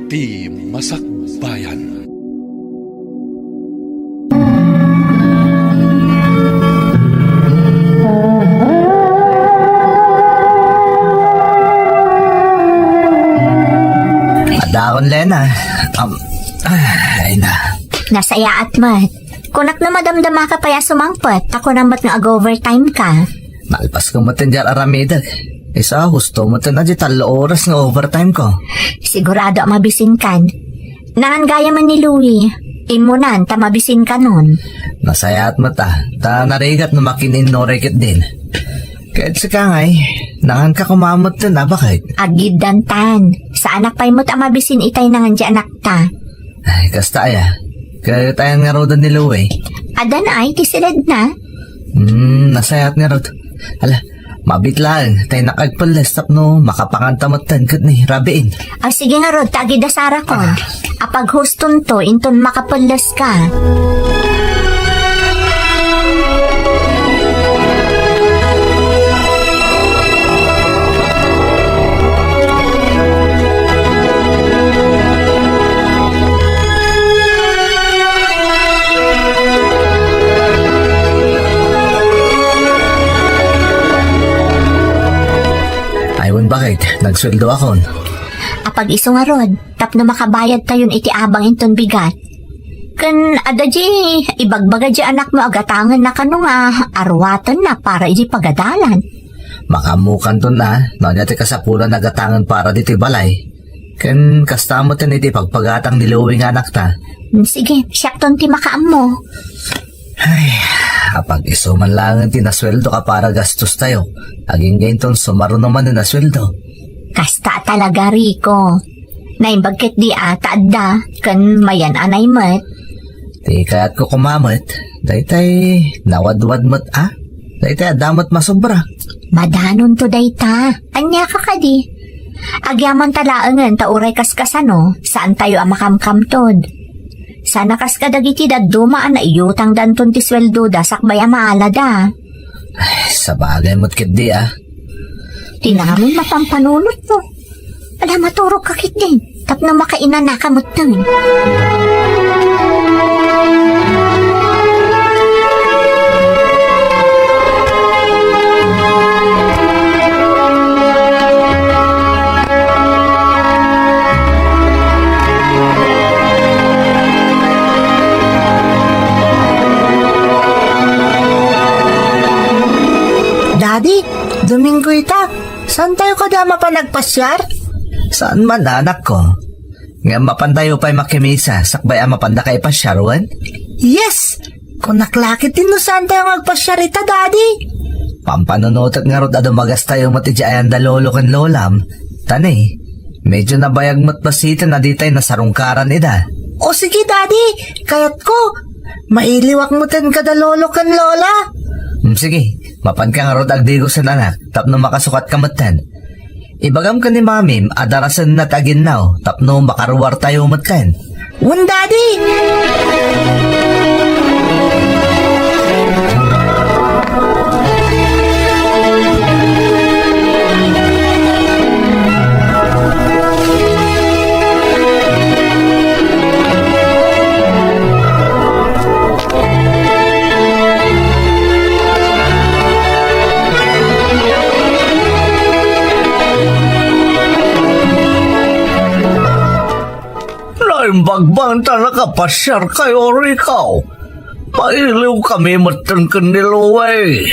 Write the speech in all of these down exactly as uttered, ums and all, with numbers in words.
Ti Masakbayan. Adaon, Lena. Um, ay na. Nasayaat met. Kunak no madamdama ka pay a sumangpet, ta kunam met nga ag-overtime ka. Nalpas ko met ti aramidek. Isu, husto met ti tallo oras nga overtime ko. Sigurado a mabisinkan. Nangan gayam ni Louie. Immunan ta mabisinkanon. Nasayaat met a, ta narigat no makininno ketdin. Ket sika ngay, nangan ka kumamet ten a bakit? Agiddantan. Saanak pay met a mabisin itay nangan ti anakta. Ay, kasta aya. Ket ayan ngaruden ni Louie? Adda na ay ti siledna. Hmm, nasayaat ngarud. Ala, mabit laeng, tay nakagpelles tapno makapanganta metten ket ni rabiin. Ah, sige ngarud, ta agidda sarakon. Ah. Apaghustonto, inton makapelles ka. Ay, wen bakit? Nagsueldo akon. Apag-isu ngarud, tapno makabayad tayon iti abang inton bigat. Ken adda di ibagbaga di anakmo a gatangenna kano nga aruatenna para idi pagadalan. Makaammokanton a, no ania ti kasapulan a gatangen para ditoy balay. Ken kasta met iti pagpagatang ni Louie nga anakta. Hmm, sige, siakton ti makaammo. Ay, apag-isu man laeng ti nasueldo ka para gastostayo. Agingga inton sumaruno manen a sueldo. Kasta talaga, Rico. Naimbag ketdi a ta adda, ken mayan-anay met. Ti kayatko koma met, daytay nawadwad met a. Daytay adda met masobra. Madanonto dayta. Ania ka kadi? Agyamanta laengen ta uray kaskasano, saantayo a makamkamtod. Sana kas kadagiti dadduma a naiyutangdanton ti sueldoda sakbay a maalada. Ay, sabagay met ketdi a. Ti namin mapanpanunotmo. Ala, maturog ka ketdin, tapno makainanaka metten. Daddy, Domingo ita. Saantayo kadi a mapan agpasiar? Saan man, anakko. Ngem mapantayo pay makimisa, sakbay a mapandaka ipasiar, wen? Yes! Kunak la ketdin no saantayo nga agpasiar ita, Daddy. Pampanunotek ngarud a dumagastayo met idiay ayan da lolo ken lolam. Ta ni, medyo nabayag met basiten a ditay nasarungkaran ida. O sige, Daddy, kayatko. Mailiwak metten kada lolo ken lola. Hmm, sige, mapanka ngarud agdigosen, anak, tapno makasukatka metten. Ibagam ken ni mamim a darasenna ti aginnaw tapno makaruartayo metten. Wen, Daddy! Naimbag man ta nakapasiarkayo, Rico. Mailiwkami metten ken ni Louie.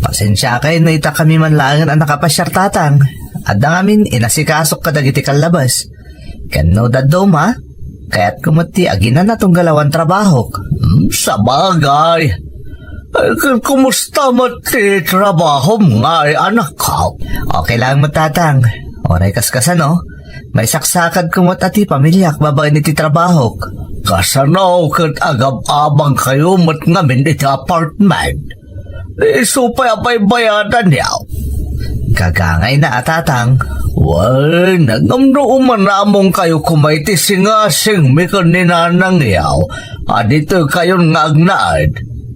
Pasensiakay no ita kami man laengen a nakapasiar, tatang. Adda ngamin inasikasok kadagiti kallabes. Ken no dadduma, kayatko met ti aginana tunggal awan trabahok. Hmm, sabagay. Ay, ken kumusta met ti trabahom ngay, anakko? Okay lang met, tatang. Uray kaskasano, maisaksakadko met a ti pamiliak babaen iti trabahok. Kasano ket agab-abangkayo met ngamin iti apartment? Isu pay a baybayadanyo. Gagangayna a, tatang. Wen, ngem no umanamongkayo koma iti singasingmi ken ni nanangyo a ditoykayon nga agnaed,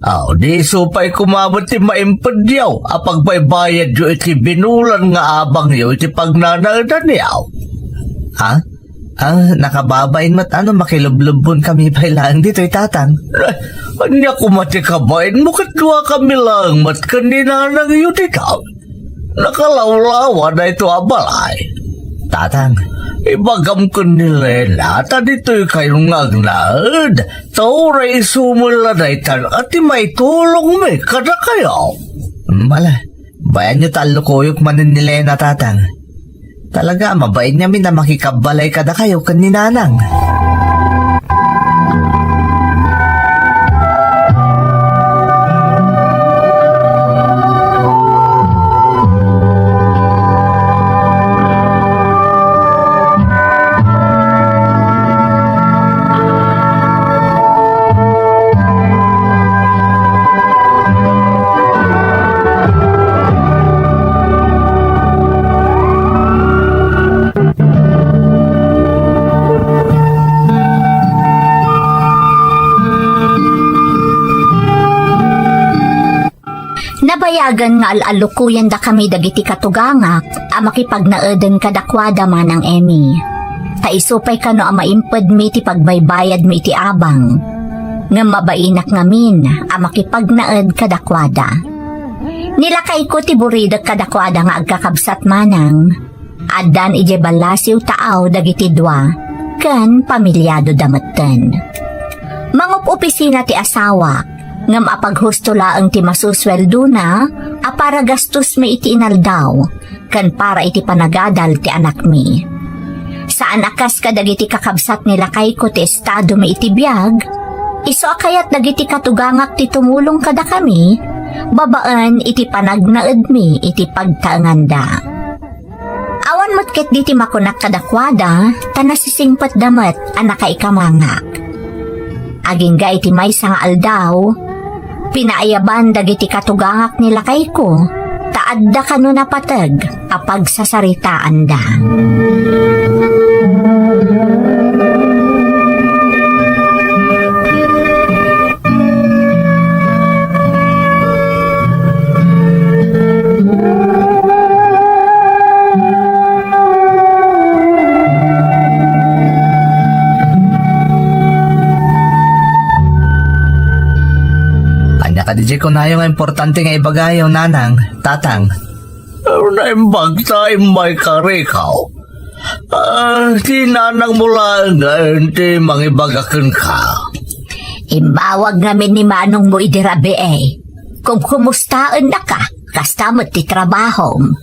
aw, di isu pay koma met ti maimpedyo a pagbaybayadyo iti binulan nga abangyo iti pagnanaedanyo. Ha? Ah, nakababain met a no makilublubbonkami pay laeng ditoy, Tatang. Eh, ania koma ti kabainmo ket duakami laeng met ken ni nanangyo dita? Nakalawlawa daytoy a balay. Tatang. Ibagam ken ni Lena ta ditoykayon nga agnaed, ta uray isu met la daytan a ti maitulongmi kadakayo. Ala, bayanyo ta allukoyok manen ni Lena, Tatang. Talaga, mabain ngamin a makikabbalay kadakayo ken ni Nanang. Nabayagen nga al-allukoyandakami dagiti katugangak a makipagnaeden kadakuada, Manang Emmy. Ta isu pay kano a maimpedmi ti pagbaybayadmi iti abang. Ngem mabainak ngamin a makipagnaed kadakuada. Ni lakayko ti buridek kadakuada nga agkakabsat, Manang. Addan idiay ballasiw taaw dagiti dua, ken pamiliadoda metten. Mangup-opisina ti asawak, ngem apaghusto laeng ti masusueldona a para gastosmi iti inaldaw, ken para iti panagadal ti anakmi. Saan a kas kadagiti kakabsat ni lakayko ti estadomi iti biag, isu a kayat dagiti katugangak ti tumulong kadakami babaen iti panagnaedmi iti pagtaenganda. Awan met ketdi ti makunak kadakuada, ta nasisingpetda met a nakaikamangak. Agingga iti maysa nga aldaw, pinaayaban dagiti katugangak ni lakayko, ta adda kano napateg a pagsasaritaanda. Ania kadi diay kunayo nga importante nga ibagayo, Nanang, Tatang? Naimbag ta immay ka, Rico. Ah, ti nanangmo laeng ti mangibaga kenka. Immawag ngamin ni manongmo idi rabii. Kumkumustaennaka, kasta met ti trabahom.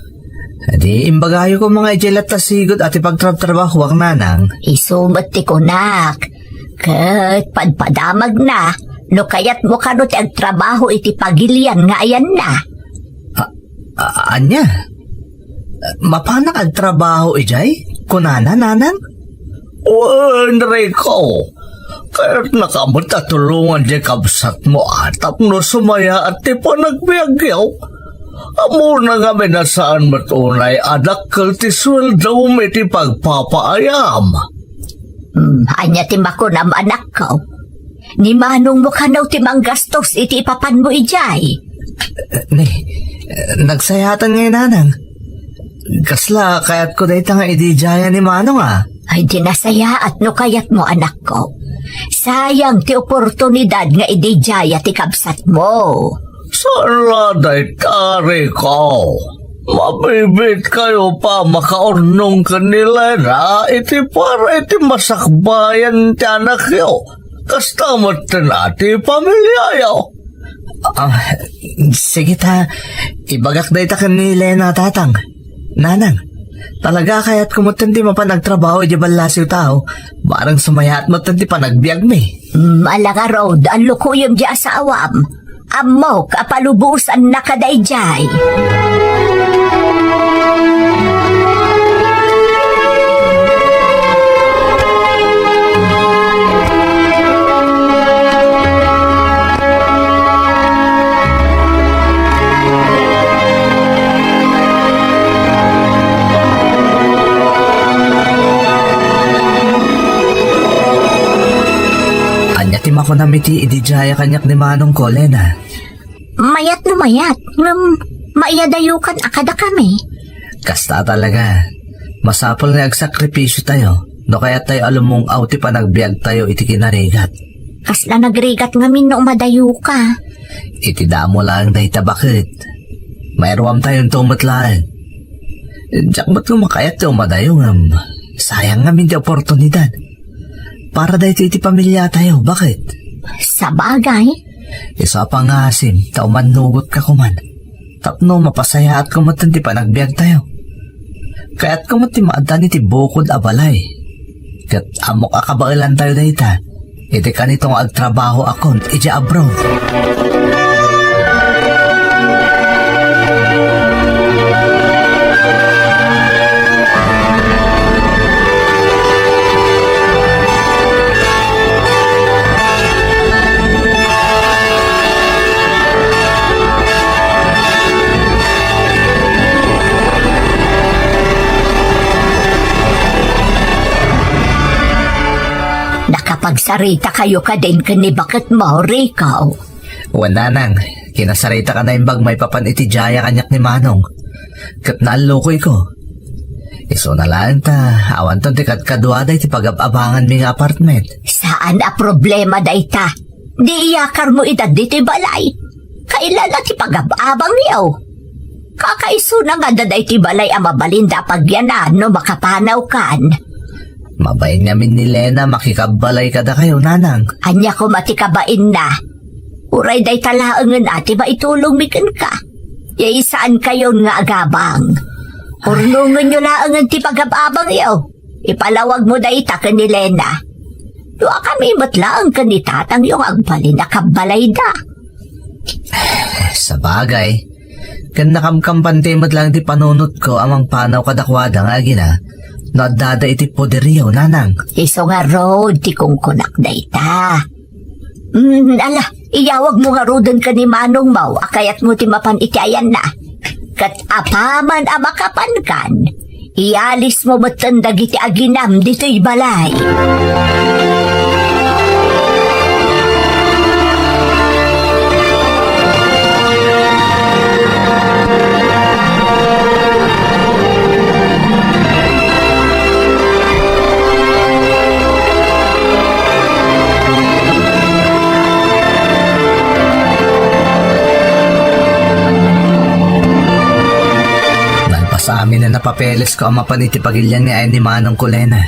Di imbagayo koma nga idiay latta sigud a ti pagtrabtrabahoak, Nanang. Isu met ti kunak. Ket padpadamagna, no kayatmo kano ti agtrabaho iti pagilian nga ayanna. A-, a-, ania? Mapanak agtrabaho idiay? Kunana, Nanang? Wen, Rico. Kayatnaka met a tulongan diay kabsatmo a tapno sumayaat ti panagbiagyo. Ammona ngamin a saan met unay a dakkel ti sueldom iti pagpapaayam. Hmm, ania ti makunam, anakko? Ni manongmo kano ti manggastos iti ipapanmo idiay? Ni, nagsayaatan ngay, Nanang. Kasla, kayatko dayta nga ididiaya ni Manong, a. Ay, di nasayaat no kayatmo, anakko. Sayang ti oportunidad nga ididiaya ti kabsatmo. Saan la dayta, Rico? Mabibiit kayo pa makaurnong ken ni Lena iti para iti masakbayan ti anakyo. Kasta met ti pamiliayo. Ah, sige ta, ibagak dayta ken ni Lena, Tatang. Nanang, talaga kayatko met ti mapan agtrabaho iti ballasiw taaw. Bareng sumayaat met ti panagbiagmi. Mm, ala ngarud, allukoyem ti asawam. Ammok a palubosannaka daydiay. Ania ti makunam iti ididiaya kaniak ni manongko, Lena? Mayat no mayat, ngem maiyadayokan a kadakami. Kasta talaga. Masapul nga agsakripisyo tayo. no kayattayo a lumung-aw ti panagbiagtayo iti kinarigat. Kasla nagrigat ngamin no umadayoka. Iti damo laeng dayta baket. Mairuamtayonto met laeng. Diak met koma kayat ti umadayo ngem sayang ngamin ti oportunidad. Para daytoy iti pamiliatayo, baket? Sabagay. Isu a pangasim ta umannugotka koman. Tapno mapasayaatko met ti panagbiagtayo. Kayatko met ti maaddan iti bukod a balay. Ket ammok a kabaelantayo dayta. Iti kanito nga agtrabahoakon idiay abroad. Nakapagsarita kayo kadin ken ni baketmo, Rico? Wen, nanang, kinasarita ka naimbag maipapan iti diay a kaniak ni Manong. Ket naallukoyko. Isuna laeng ta, awanton ti kadkaduada iti pagab-abanganmi nga apartment. Saan a problema dayta. Di iyakarmo ida ditoy balay. Kailala ti pagab-abangyo. Kakaisuna nga adda daytoy balay a mabalinda a pagyanan no makapanawkan. Mabain ngamin ni Lena makikabbalay kadakayo, nanang. Ania koma ti kabainna? Uray dayta laengen a ti maitulongmi kenka. Ya, saankayon nga agabang. Urnongenyo laengen ti pagab-abangyo. Ipalawagmo dayta ken ni Lena. Duakami met laeng ken ni tatangyo nga agbalin a kabbalayda. Sabagay, ken nakamkampanti met laeng ti panunotko a mangpanaw kadakuada nga agina no addada iti poderyo, nanang. Isu ngarud ti kunkunak dayta. Mm, ala, iyawagmo ngaruden ken ni manongmo a kayatmo ti mapan iti ayanna. Ket apaman a makapankan, ialismo metten dagiti aginam ditoy balay. Nalpas amin a napapelesko a mapan iti pagilian nga ayan ni manongko, Lena.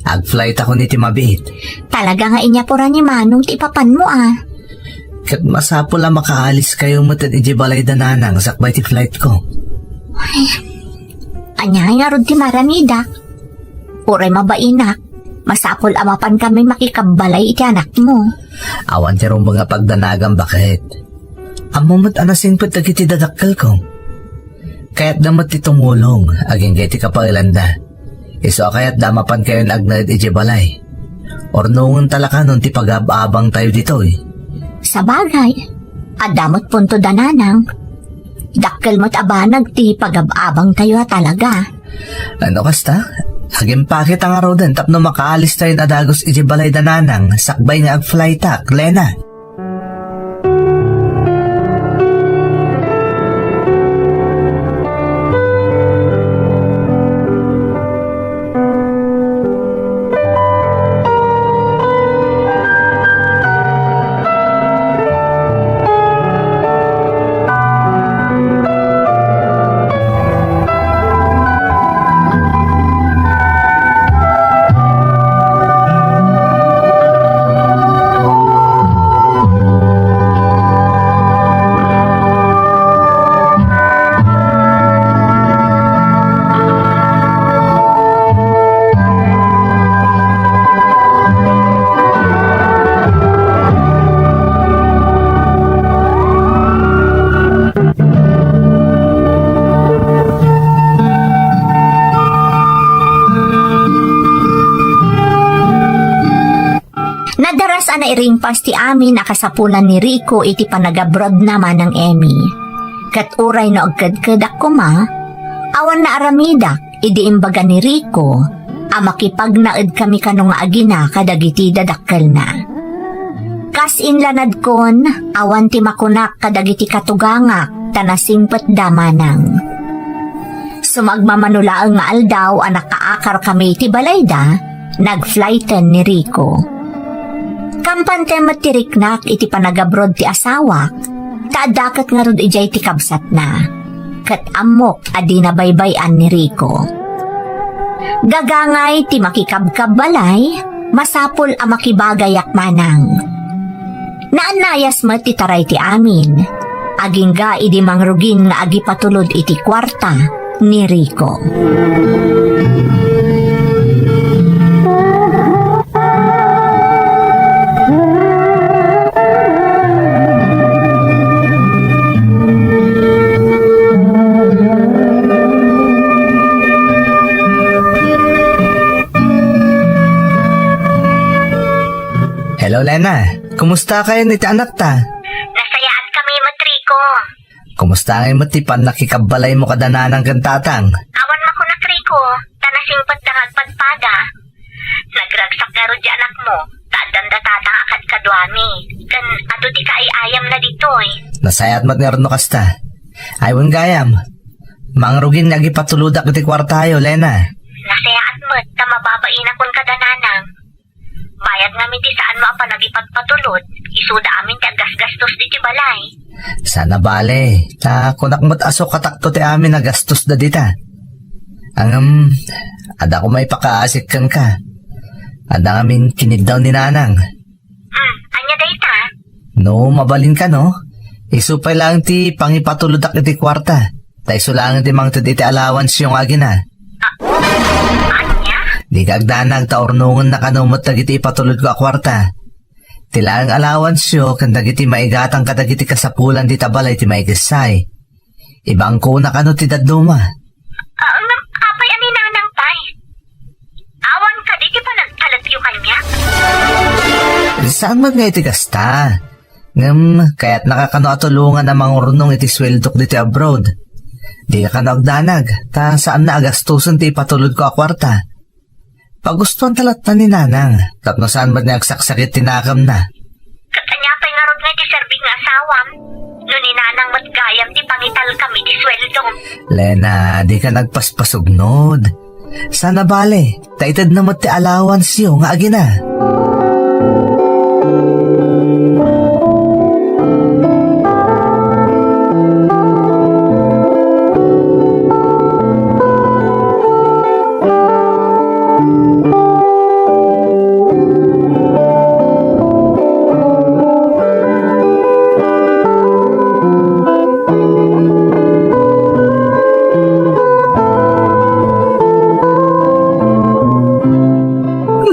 Agflight ako iti mabiit. Talaga nga inyapura ni Manong ti ipapanmo, a. Ket masapul a makaaliskayo met iti balay da nanang sakbay ti flightko. Ay, ania ngarud ti maramidak? Uray mabainak, masapul a mapankami makikabbalay iti anakmo. Awan ti rumbeng a pagdanagam, baket. Ammom met a nasingpet dagiti dadakkelko. Kayatda met ti tumulong agingga iti kapaelanda. Isu a kayatda a mapankayon agnaed idiay balay. Urnongen ta la kanon ti pagab-abangtayo ditoy. Sabagay, adda met punto da nanang. Dakkel met a banag ti pagab-abangtayo a talaga. Ano kasta? Agimpake ta ngaruden tapno makaalistayon a dagus idiay balay da nanang sakbay nga agflightak, Lena. Nadaras a nairingpas ti amin a kasapulan ni Rico iti panagabrodna, Manang Emmy. Ket uray no agkedkedak koma, awan naaramidak idi imbaga ni Rico a makipagnaedkami kano nga agina kadagiti dadakkelna. Kas inlanadkon, awan ti makunak kadagiti katugangak ta nasingpetda manang. Sumagmamano laeng nga aldaw a nakaakarkami iti balayda, Nag-flighten ni Rico. Kampante met ti riknak iti panagabroad ti asawak, ta adda ket ngarud idiay ti kabsatna. Ket ammok a dina baybay-an ni Rico. Gagangay ti makikabkabbalay, masapul a makibagayak manang. Naannayas met ti taray ti amin, agingga idi mangrugin nga agipatulod iti kuarta ni Rico. Hello, Lena. Kumusta kayo ni ti anak ta? Nasayaat kami met, Rico. Kumusta ngay met ti pannakikabbalay mo kada nanang ken tatang? Awan makunak, Rico, ta nasingpet da nga agpadpada. Nagragsak ngarud di anak mo, ta addan da tatang a kadkaduami. Ken adu ti kaay-ayamna ditoy. Nasayaat met nga no kasta. Ay, wen gayam. Mangrugin nga agipatulodak iti kuartayo, Lena. Nasayaat met ta mababainakon kada nanang. Bayat ngamin ti saan mo a panagipagpatulod, isuda amin ti aggasgastos diti balay. Sana bale, ta kunak met a sukatakto ti amin a gastos da dita. Ngem, adda ko maipakaasik kenka. Adda ngamin kiniddaw ni nanang. Hmm, ania dayta? No, mabalinka, no? Isu pay laeng ti pangipatulodak iti kuarta. Ta isu laeng ti mangted iti allowance-yo nga agina. Ah, ania? Dika agdanag ta urnongenna kano met dagiti ipatulodko a kuarta. Ti laeng allowance-yo ken dagiti maigatang kadagiti kasapulan dita balay ti maikessay. Ibangkona kano ti dadduma. Ah, ngem apay a ni nanang pay? Awan kadi ti panagtalekyo kaniak? Saan met nga iti kasta? Ngem, kayatnaka kano a tulongan a mangurnong iti sueldok ditoy abroad. Dika kano agdanag, ta saanna a gastosen ti ipatulodko a kuarta. Pagustuanta latta ni nanang, tapno saan met nga agsaksakit ti nakemna. Ket ania pay ngarud nga iti serbik nga asawam? No ni nanang met gayam ti pangitalkam iti sueldom. Lena, dika agpaspasugnod. Sana bale, ta itedna met ti allowance-yo nga agina.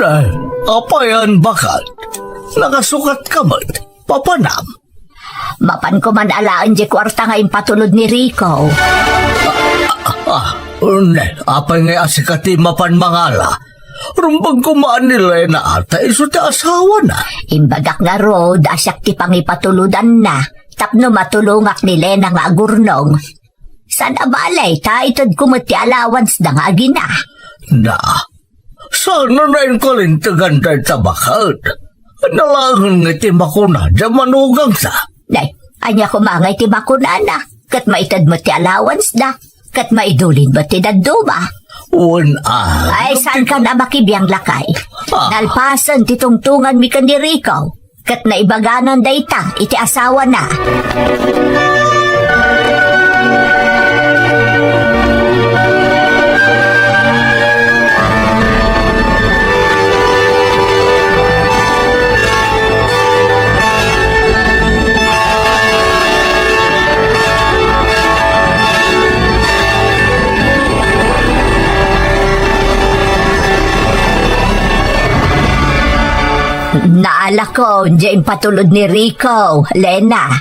Ne, apay a baket? Nakasukatka met. Papanam? Mapanko man alaen diay kuarta nga impatulod ni Rico. Ah, ne, apay nga sika ti mapan mangala? Rumbeng koma ni Lena ta isu ti asawana. Imbagak ngarud a siak ti pangipatulodanna tapno matulongak ni Lena nga agurnong. Sana bale, ta itedko met ti allowance-da nga agina. Na, saan a nainkalintegan dayta baket? Ania laeng nga iti makuna diay manugangda? Nay, ania koma nga iti makunana? Ket maited met ti allowance-da, ket maidulin met ti dadduma. Wen a. Ay, saankan a makibiang, lakay? Ah. Nalpasen ti tungtunganmi ken ni Rico, ket naibaganan dayta iti asawana. Naalakon diay impatulod ni Rico, Lena.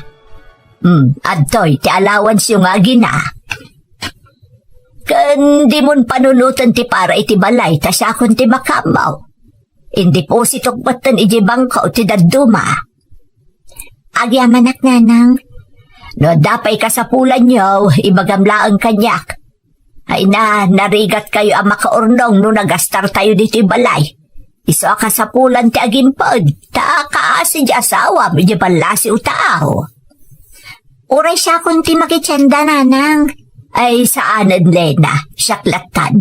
Hmm, adtoy ti allowance-yo nga agina. Ken dimon panunoten ti para iti balay ta siakon ti makaammo. Indepositok metten idiay bangko ti dadduma. Agyamanak, nanang. No adda pay kasapulanyo, ibagam laeng kaniak. Ay na, narigatkayo a makaurnong no nagastartayo ditoy balay. Isu a kasapulan ti agimped, ta kaasi diay asawam idiay ballasiw ta. Uray siakon ti makitienda, nanang. Ay, saanen, Lena, siak lattan.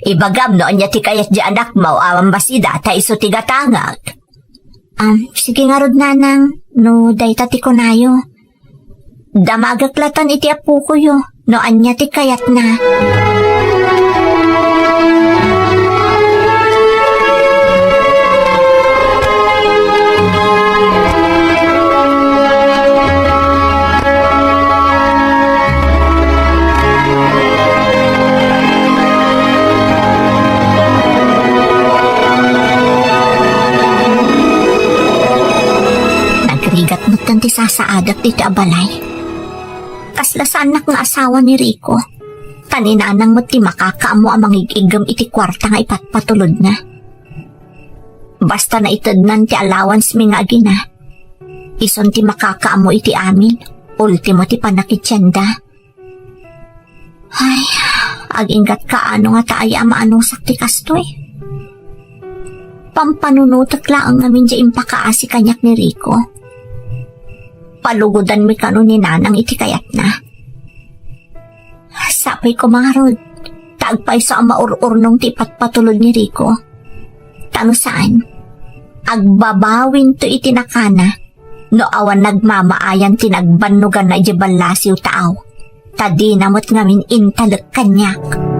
Ibagam no ania ti kayat ti anakmo a masida ta isu ti gatangak. Am, sige ngarud, nanang, no dayta ti kunayo. Damagek latta iti apokoyo no ania ti kayatna. Nagrigat metten ti sasaadek dita a balay. Kasla saannak nga asawa ni Rico. Ta ni Nanang met ti makakaammo a mangig-iggem iti kuarta nga ipatpatulodna. Basta naitednan ti allowance mi nga agina, isun ti makakaammo iti amin. Ultimo ti pannakitienda. Ay, aginggatka no nga ta aya a maanusak ti kastoy. Pampanunotek laeng ngamin diay impakaasi kaniak ni Rico. Palugodanmi kano ni Nanang iti kayatna. Sapay koma ngarud, ta agpayso a maur-urnong ti ipatpatulod ni Rico. Ta no saan, agbabawinto iti nakana no awan nagmamaayan ti nagbannoganna idiay ballasiw taaw, ta dina met ngamin intalek kaniak.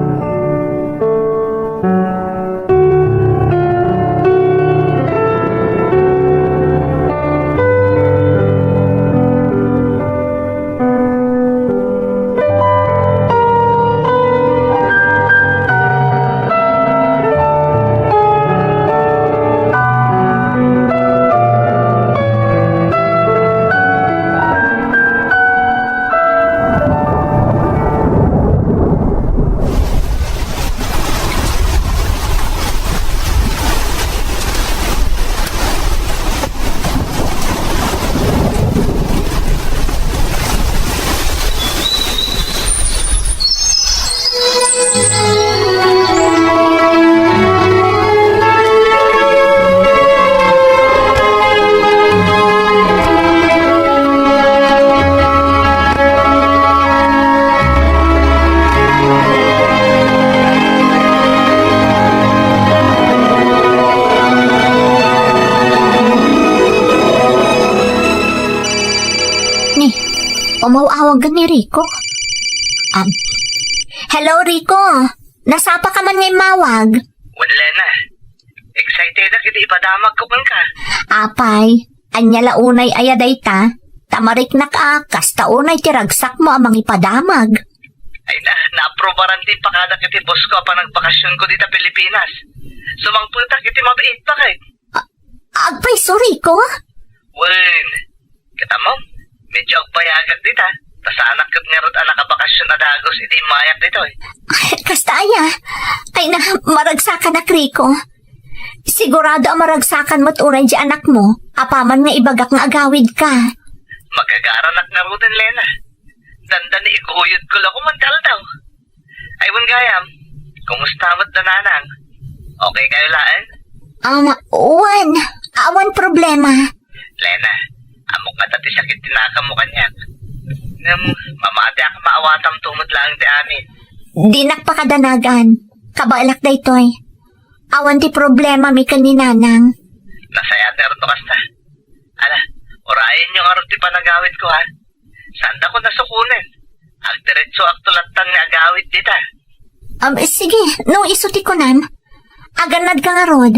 Ni, umaw-awag ni Rico. Um, hello, Rico. Nasapa ka man nga immawag? Wen, Lena. Excited ak iti ipadamagko kenka. Apay, ania la unay aya dayta? Ta mariknak a, kasta unay ti ragsakmo a mangipadamag. Ay na, naaprobaran ti impakadak iti boss ko a panagbakasionko dita Pilipinas. Sumangpetak iti mabiit, bakit? A-, agpayso, Rico? Wen, ket ammom, medyo agbayagak dita. Ta saanak ket ngarud a nakabakasion a dagus iti immayak ditoy. Ay, kasta aya. Ay na, maragsakanak, Rico. Sigurado a maragsakan met unay diay anakmo, apaman nga ibagak nga agawidka. Magagaranak ngaruden, Lena. Dandani iguyodko la koma ti aldaw. Ay, wen gayam, kumusta met da Nanang? Okay kayo laeng? Um, wen, awan problema. Lena, ammok ngata ti sakit ti nakammo kaniak. Ngem, mamatiak a maawatamto met laeng ti amin. Dinak pakadanagan. Kabaelak daytoy. Awan ti problemami ken ni Nanang. Nasayaat ngarud no kasta. Ala, urayenyo ngarud ti panagawidko, ha? Saandakon a sukonen. Agdiretsoakto latta nga agawid dita. Um, sige, no isu ti kunam. Agannadka ngarud.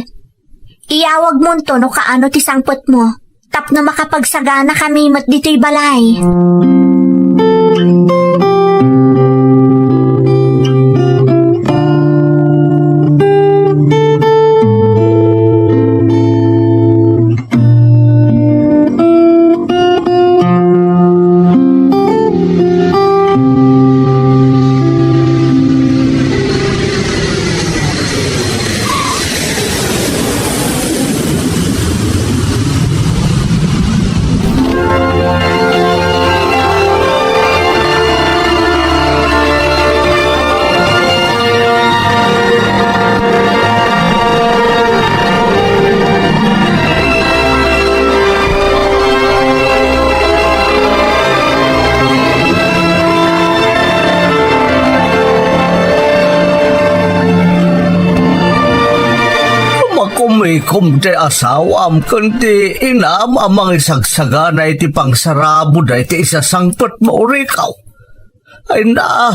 Iyawagmonto no kaano ti sangpetmo. Tapno makapagsaganakami met ditoy balay. Ikum ti asawam ken ti inam a mangisagsagana iti pangsarabud dayta isasangpetmo, Rico. Ay na,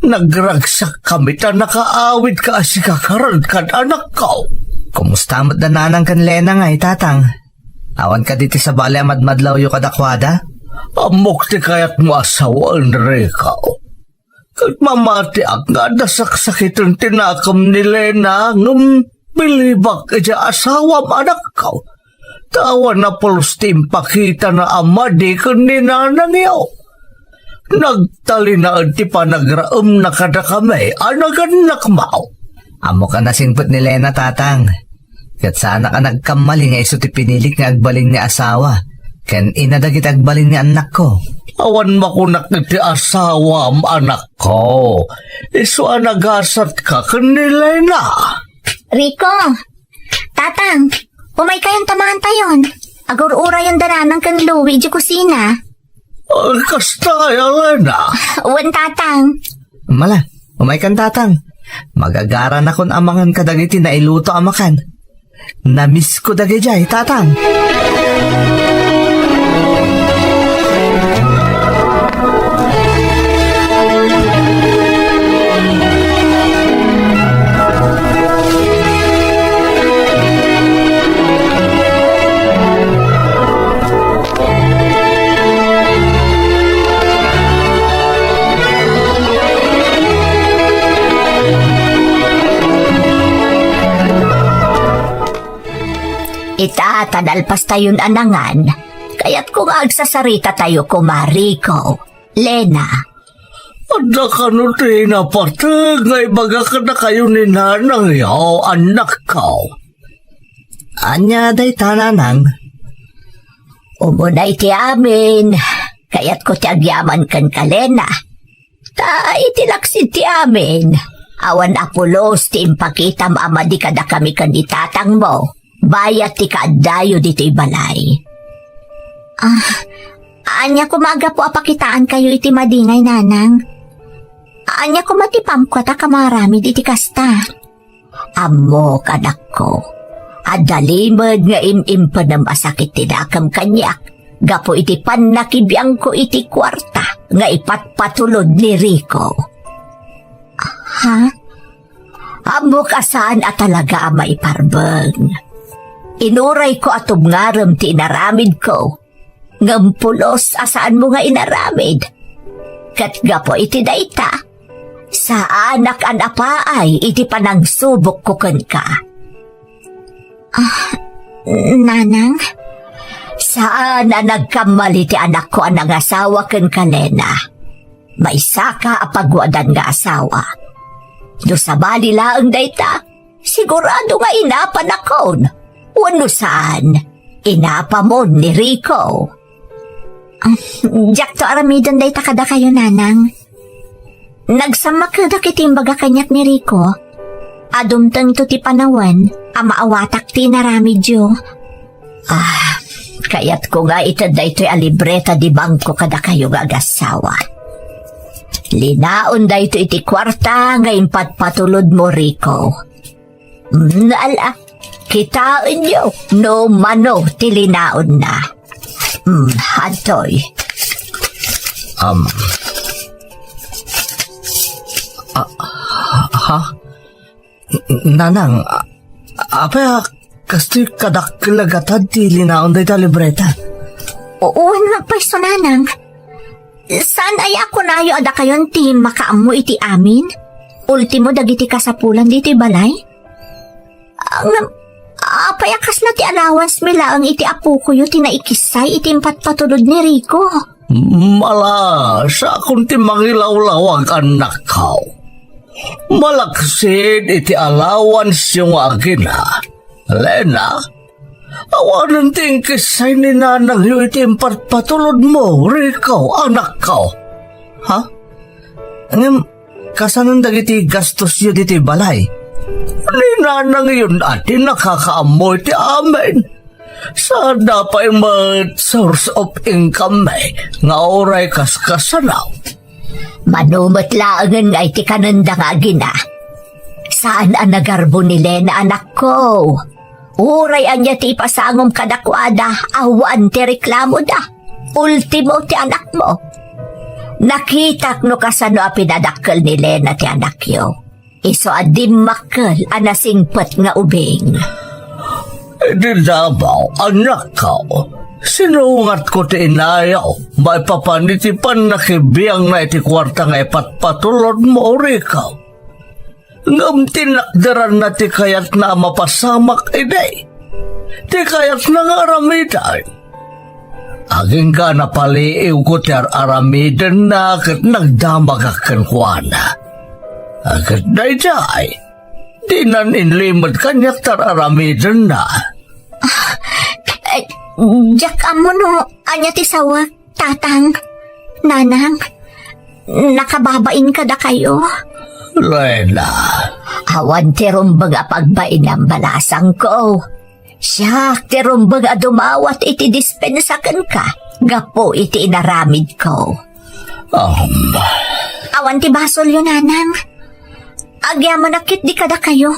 nagragsakkami ta nakaawidka a sika karen kad anakko. Kumusta met da Nanang ken Lena ngay, Tatang? Awan kadi ti sabali a madmadlawyo kadakuada? Ammok ti kayatmo a sawen, Rico. Ket mamatiak nga adda saksakiten ti nakem ni Lena, ngem bilibak idiay asawam, anakko. Ta awan a pulos ti impakitana a madi ken ni nanangyo. Nagtalinaed ti panagraemna kadakami a nagannakmo. Ammok a nasingpet ni Lena, Tatang. Ket saanak a nagkammali nga isu ti pinilik nga agbalin nga asawa ken ina dagiti agbalin nga annakko. Awan makunak iti asawam, anakko. Isu a nagasatka ken ni Lena. Rico, Tatang, umaykayon ta maantayon. Agur-urayon da Nanang ken Louie idiay kusina. Ah, kasta, Elena. Wen, Tatang. Mala, umaykan, Tatang. Magagaranakon a mangan kadagiti nailuto a makan. Namisko dagidiay, Tatang. Ita ta nalpastayon a nangan, kayatko nga agsasaritatayo koma, Rico, Lena. Adda kano ti napateg nga ibaga kadakayo ni nanangyo, annakko? Ania dayta, Nanang? Umuna iti amin, kayatko ti agyaman kenka, Lena. Ta iti laksid ti amin, awan a pulos ti impakitam a madi kadakami ken ni tatangmo, bayat ti kaaddayo ditoy balay. Ah, ania koma a gapu a pakitaankayo iti madi ngay, Nanang? Ania koma ti pamko a ta kamaramid iti kasta? Ammok, anakko, adda limed nga im-impenem a sakit ti nakem kaniak gapu iti pannakibiangko iti kuarta nga ipatpatulod ni Rico. Ha? Ammok a saan a talaga a maiparbeng. Inurayko a tubngarem ti inaramidko, ngem pulos a saanmo nga inaramid. Ket gapu iti dayta, saanak a napaay iti panangsubokko kenka. Ah, Nanang? Saan a nagkamali ti anakko a nangasawa kenka, Lena. Maysaka a paguadan nga asawa. No sabali laeng dayta, sigurado nga inapanakon. Wenno saan, inapamon ni Rico. Ah, diakto aramiden dayta kadakayo, Nanang. Nagsammakedak iti imbaga kaniak ni Rico a dumtengto ti panawen a maawatak ti inaramidyo. Ah, kayatko nga ited daytoy a libreta di bangko kadakayo nga agassawa. Linaon daytoy iti kuarta nga impatpatulodmo, Rico. Mm, ala, kitaenyo no mano ti linaonna. Mm, adtoy. Um. Ah, ha? Nanang, a-, apay a kastoy kadakkel a gatad ti linaon dayta libreta? Wen, payso, Nanang. Saan aya a kunayo a dakayon ti makaammo iti amin? Ultimo dagiti kasapulan ditoy balay? Ngem, apay a kasla ti allowance mi laeng iti apokoyo ti naikissay iti impatpatulod ni Rico? Mala, sakon ti mangilawlawag, annakko. Malaksid iti allowance-yo nga agina, Lena, awanen ti inkissay ni nanangyo iti impatpatulodmo, Rico, anakko. Ha? Ngem, kasanon dagiti gastosyo ditoy balay? Ni nanangyon a ti nakakaammo iti amin. Saanda pay met source of income-mi nga uray kaskasano. Mano met laengen nga iti kanenda nga agina. Saan a nagarbo ni Lena, anakko. Uray ania ti ipasangom kadakuada, awan ti reklamoda. Ultimo ti anakmo. Nakitak no kasano a pinadakkel ni Lena ti anakyo. Isu a dimmakkel a nasingpet nga ubing. Idi Davao, anakko, sinungatko ti inayo maipapan iti pannakibiangna iti kuarta nga ipatpatulodmo, Rico. Ngem tinakderanna ti kayatna a mapasamak idi. Ti kayatna nga aramiden. Agingga napaliiwko ti ar-aramidenna ket nagdamagak kenkuana. Ket daydiay, dinan inlimed kaniak ti ar-aramidenna. Eh, diak ammo no ania ti sawek, Tatang, Nanang, nakababain kadakayo. Lena. Awan ti rumbeng a pagbainam, balasangko. Siak ti rumbeng a dumawat iti dispensa kenka gapu iti inaramidko. Um. Awan ti basolyo, Nanang. Agyamanak ketdi kadakayo.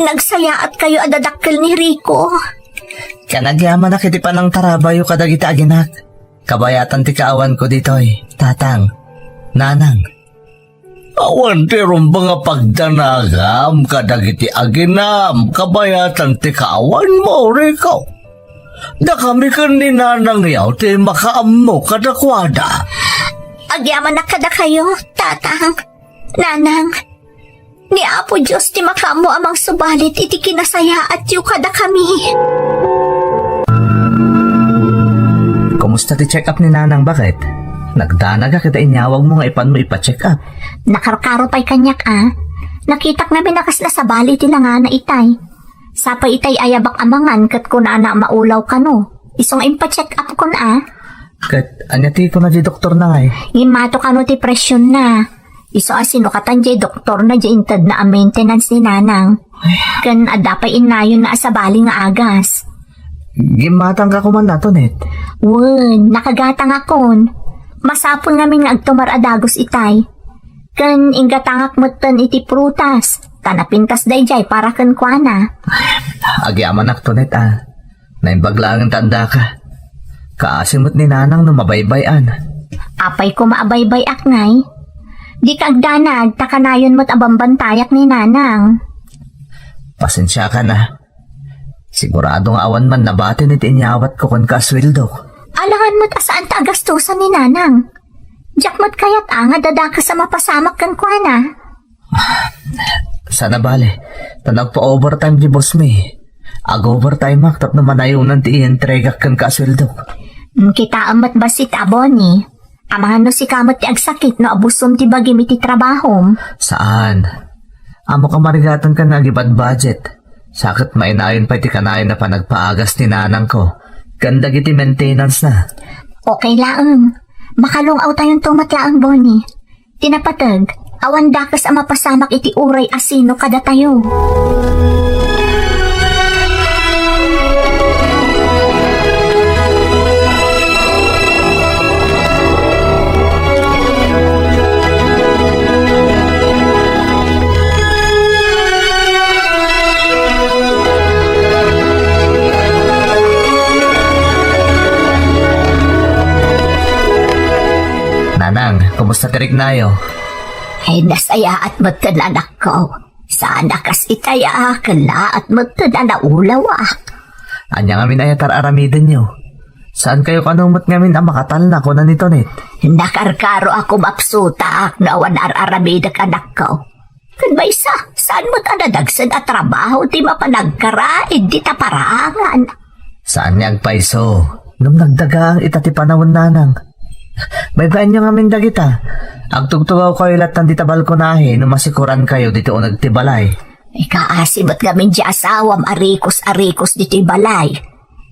Nagsayaatkayo a dadakkel ni Rico. Ken agyamanak iti panangtarabayo kadagiti aginak. Kabayatan ti kaawanko ditoy, Tatang, Nanang. Awan ti rumbeng a pagdanagam kadagiti aginam, kabayatan ti kaawanmo, Rico. Dakami ken ni Nanangyo ti makaammo kadakuada. Agyamanak kadakayo, Tatang, Nanang. Ni Apo Dios ti makaammo a mangsubalit iti kinasayaatyo kadakami. Kumusta ti check-up ni Nanang, baket? Nagdanagak ita inyawagmo nga ipanmo ipa-check-up. Nakarkaro pay kaniak, a. Nakitak ngamin a kas nasabali ti langana itay. Sapay itay ayabak a mangan ket kunana a maulaw kano. Isu nga impa-check-up kon, a. Ket ania ti kuna ti doktor na ngay? Ngimmato kano ti presionna. Isu a sinukatan diay doktorna diay intedna a maintenance ni Nanang. Ken adda pay innayonna a sabali nga agas. Gimmatangka koman, Tonet. Wen, nakagatangakon. Masapul ngamin nga agtumar a dagus itay. Ken inggatangak metten iti prutas, ta napintas daydiay para kenkuana. Agyamanak, Tonet, a. Naimbag laeng ta addaka. Kaasi met ni Nanang no mabaybay-an. Apay koma a baybay-ak, ngay? Dika agdanag, ta kanayon met a bambantayak ni Nanang. Pasensiakan, a. Sigurado nga awan man nabatin iti inyawatko kenka a sueldok. Alangan met a saanta a gastusan ni Nanang. Diak met kayat, a, nga dadakes a mapasamak kenkuana. Saan a bale, ta nagpa-overtime ti boss mi. Ag-overtimeak tapno manayonan ti ientregak kenka a sueldok. Mm, kitaem met bassit, a, Bonnie. Amangan no sika met ti agsakit no abusom ti bagim iti trabahom. Saan. Ammok a marigatanka nga agibudget. Sa ket mainayon pay ti kanayon a panagpaagas ni Nanangko ken dagiti maintenance na. Okay laeng. Makalung-awtayonto met laeng, Bonnie. Ti napateg, awan dakes a mapasamak iti uray a sino kadatayo. Nanang, kumusta ti riknayo? Ay, nasayaat metten, anakko. Saan a kas itay a kellaat metten a naulawak. Ania ngamin aya ti ar-aramidenyo? Saankayo kano met ngamin a makatalna, kuna ni Tonet. Nakarkaroak a kumapsutak no awan ar-aramidek, anakko. Ken maysa, saan met a nadagsen a trabaho ti mapan agkaraid dita parangan? Saan nga agpayso, ngem nagdagaang ita ti panawen, Nanang. Baybay-anyo ngamin dagita. Agtugtugawkayo lattan dita balkonahe no masikorankayo ditoy uneg ti balay. Ikaasi met ngamin ti asawam a rikos a rikos ditoy balay.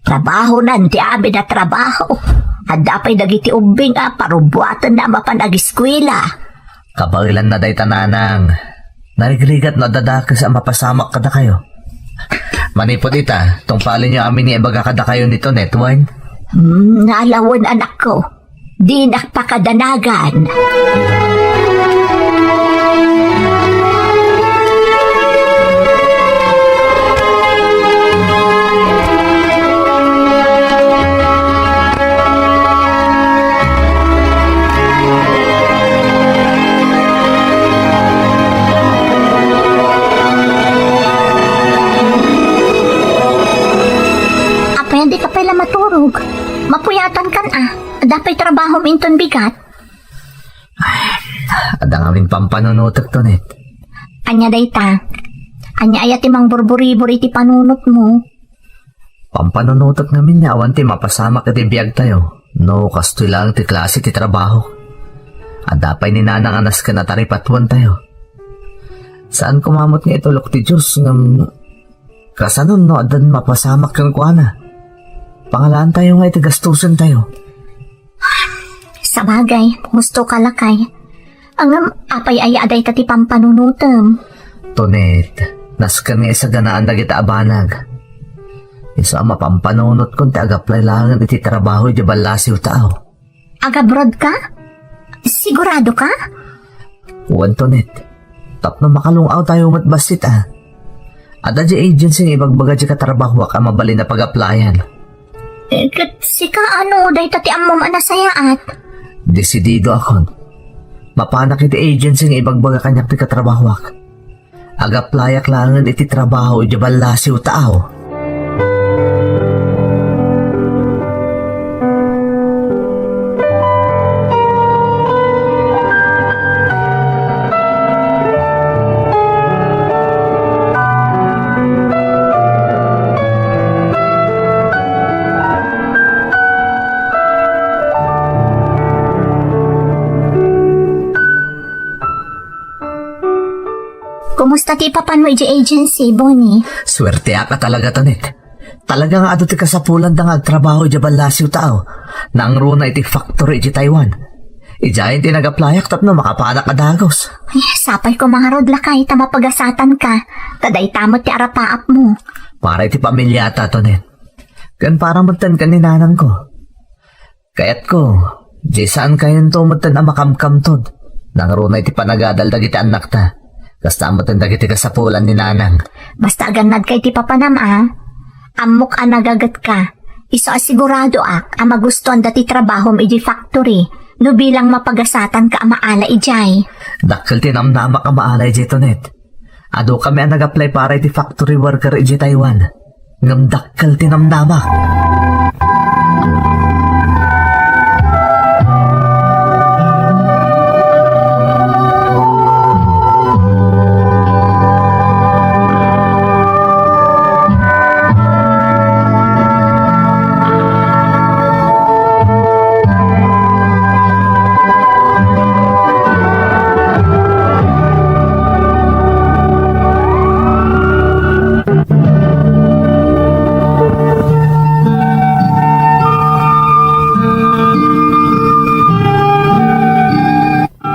Trabahonan ti amin a trabaho. Adda pay dagiti ubbing a parubbuatenna a mapan agiskuela. Kabaelanna dayta, Nanang. Narigrigat no adda dakes a mapasamak kadakayo. Manipud ita, tungpalenyo amin nga ibaga kadakayo ni Tonet, wen? Hmm, nalawen, anakko. Dinak pakadanagan. Turog. Mapuyatankan a. Adda pay trabahom inton bigat. Adda ngamin pampanunotek, Tonet. Ania dayta? Ania aya ti mangburburibor iti panunotmo? Pampanunotek ngamin nga awan ti mapasamak iti biagtayo no kastoy laeng ti klase ti trabaho. Adda pay ni Nanang a nasken a taripatuentayo. Saan koma met nga itulok ti Dios ngem kasano no addan mapasamak kenkuana? Pangalaantayo nga iti gastosentayo. Sabagay, husto ka, lakay. Ngem apay aya a dayta ti pampanunotem? Tonet, nasken nga isaganaan dagita a banag. Isu a mapampanunotko ti agaplay laengen iti trabaho idiay ballasiw tao. Agabroad ka? Sigurado ka? Wen, Tonet. Tapno makalung-awtayo met bassit a. Adda diay agency nga ibagbaga diay katrabahoak a mabalin a pag-applyan. Eh, ket sika, ano dayta ti ammom a nasayaat? Desididoakon. Mapanak iti agency nga ibagbaga kaniak ti katrabahoak. Agaplayak laengen iti trabaho idiay ballasiw tao. Kumusta ti ipapanmo idiay agency, Bonnie? Suerteak a talaga, Tonet. Talaga nga adu ti kasapulanda nga agtrabaho idiay ballasiw tao. Nangruna iti factory idiay Taiwan. Idiayen ti nagaplayak tapno makapanak a dagus. Ay, sapay ko mangarud, lakay, ta mapagasatan ka. Ta dayta met ti arapaapmo. Para iti pamiliata, Tonet. Ken para metten ken ni nanangko. Kayatko, di saan kayonto metten a makamkamtod. Nangruna iti panagadal dagiti annakta. Kasta metten dagiti kasapulan ni nanang. Basta agannadka iti papanam a. Ammok a nagagetka. Isu a siguradoak a magustuanda ti trabahom idiay factory no bilang mapagasatanka a maala idiay. Dakkel ti namnamak a maala idiay, Tonet. Adukami a nag-apply para iti factory worker idiay Taiwan. Ngem dakkel ti namnamak.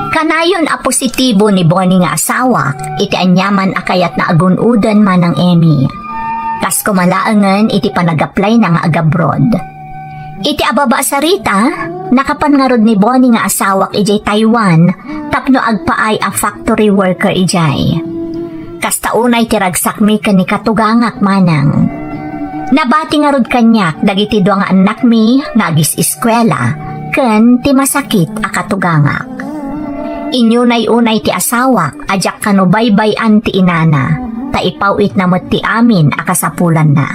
Kanayon a positibo ni Bonnie nga asawak iti aniaman a kayatna a gun-oden, Manang Emmy. Kas koma laengen iti panag-apply-na nga agabroad. Iti ababa a sarita, nakapan ngarud ni Bonnie nga asawak idiay Taiwan tapno agpaay a factory worker idiay. Kasta unay ti ragsakmi ken ni katugangak, Manang. Nabati ngarud kaniak dagiti dua nga annakmi nga agis-eskuela ken ti masakit a katugangak. Inyunay unay ti asawak a diak kano baybay-an ti inana, ta ipaw-itna met ti amin a kasapulanna.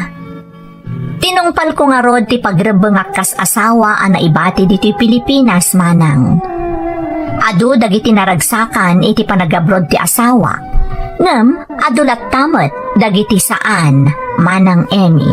Tinungpalko ngarud ti pagrebbengak kas asawa a naibati ditoy Pilipinas, Manang. Adu dagiti naragsakan iti panagabroad ti asawa, ngem adu latta met dagiti saan, Manang Emmy.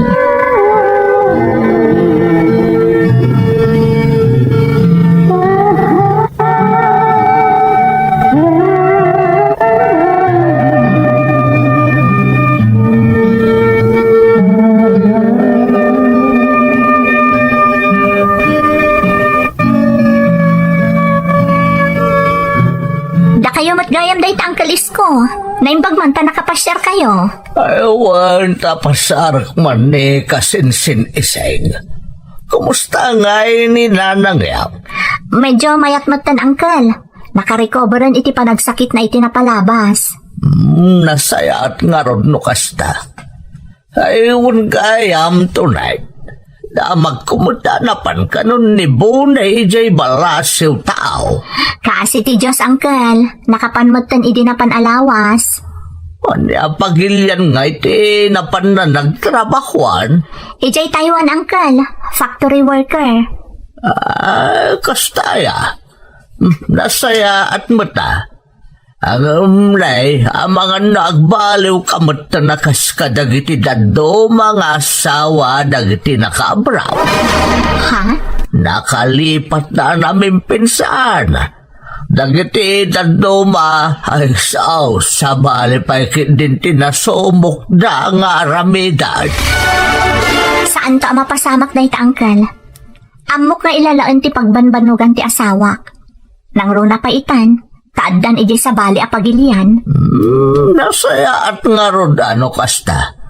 Dakayo met gayam dayta, Uncle Isko. Naimbag man ta nakapasiarkayo. Ay, wen, ta pasiarek man ni kasinsin-ising. Kumusta ngay ni nanang yam? Medyo mayat metten, Uncle. Nakarecoveren iti panagsakitna iti napalabas. Hmm, nasayaat ngarud no kasta. Ay, wen gayam, Tonet. Damagko met a napan kanon ni Bonnie idiay ballasiw tao. Kaasi ti Dios, Uncle. Nakapan metten idi napan a lawas. Ania pagilian nga iti napanna nagtrabahuan? Idiay Taiwan, uncle. Factory worker. Ah, kasta aya. Hmm, nasayaat met a. Ngem nay, amangan no agbaliwka metten a kas kadagiti dadduma nga asawa dagiti nakaabroad. Ha? Nakalipatna a namimpinsan. Dagiti dadduma, ay sao, sabali pay ketdin ti nasumokda nga aramiden. Saanto a mapasamak dayta, uncle. Ammok nga ilalaen ti pagbanbannogan ti asawak. Nangruna pay itan, ta addan idiay sabali a pagilian. Hmm, nasayaat ngarud a no kasta.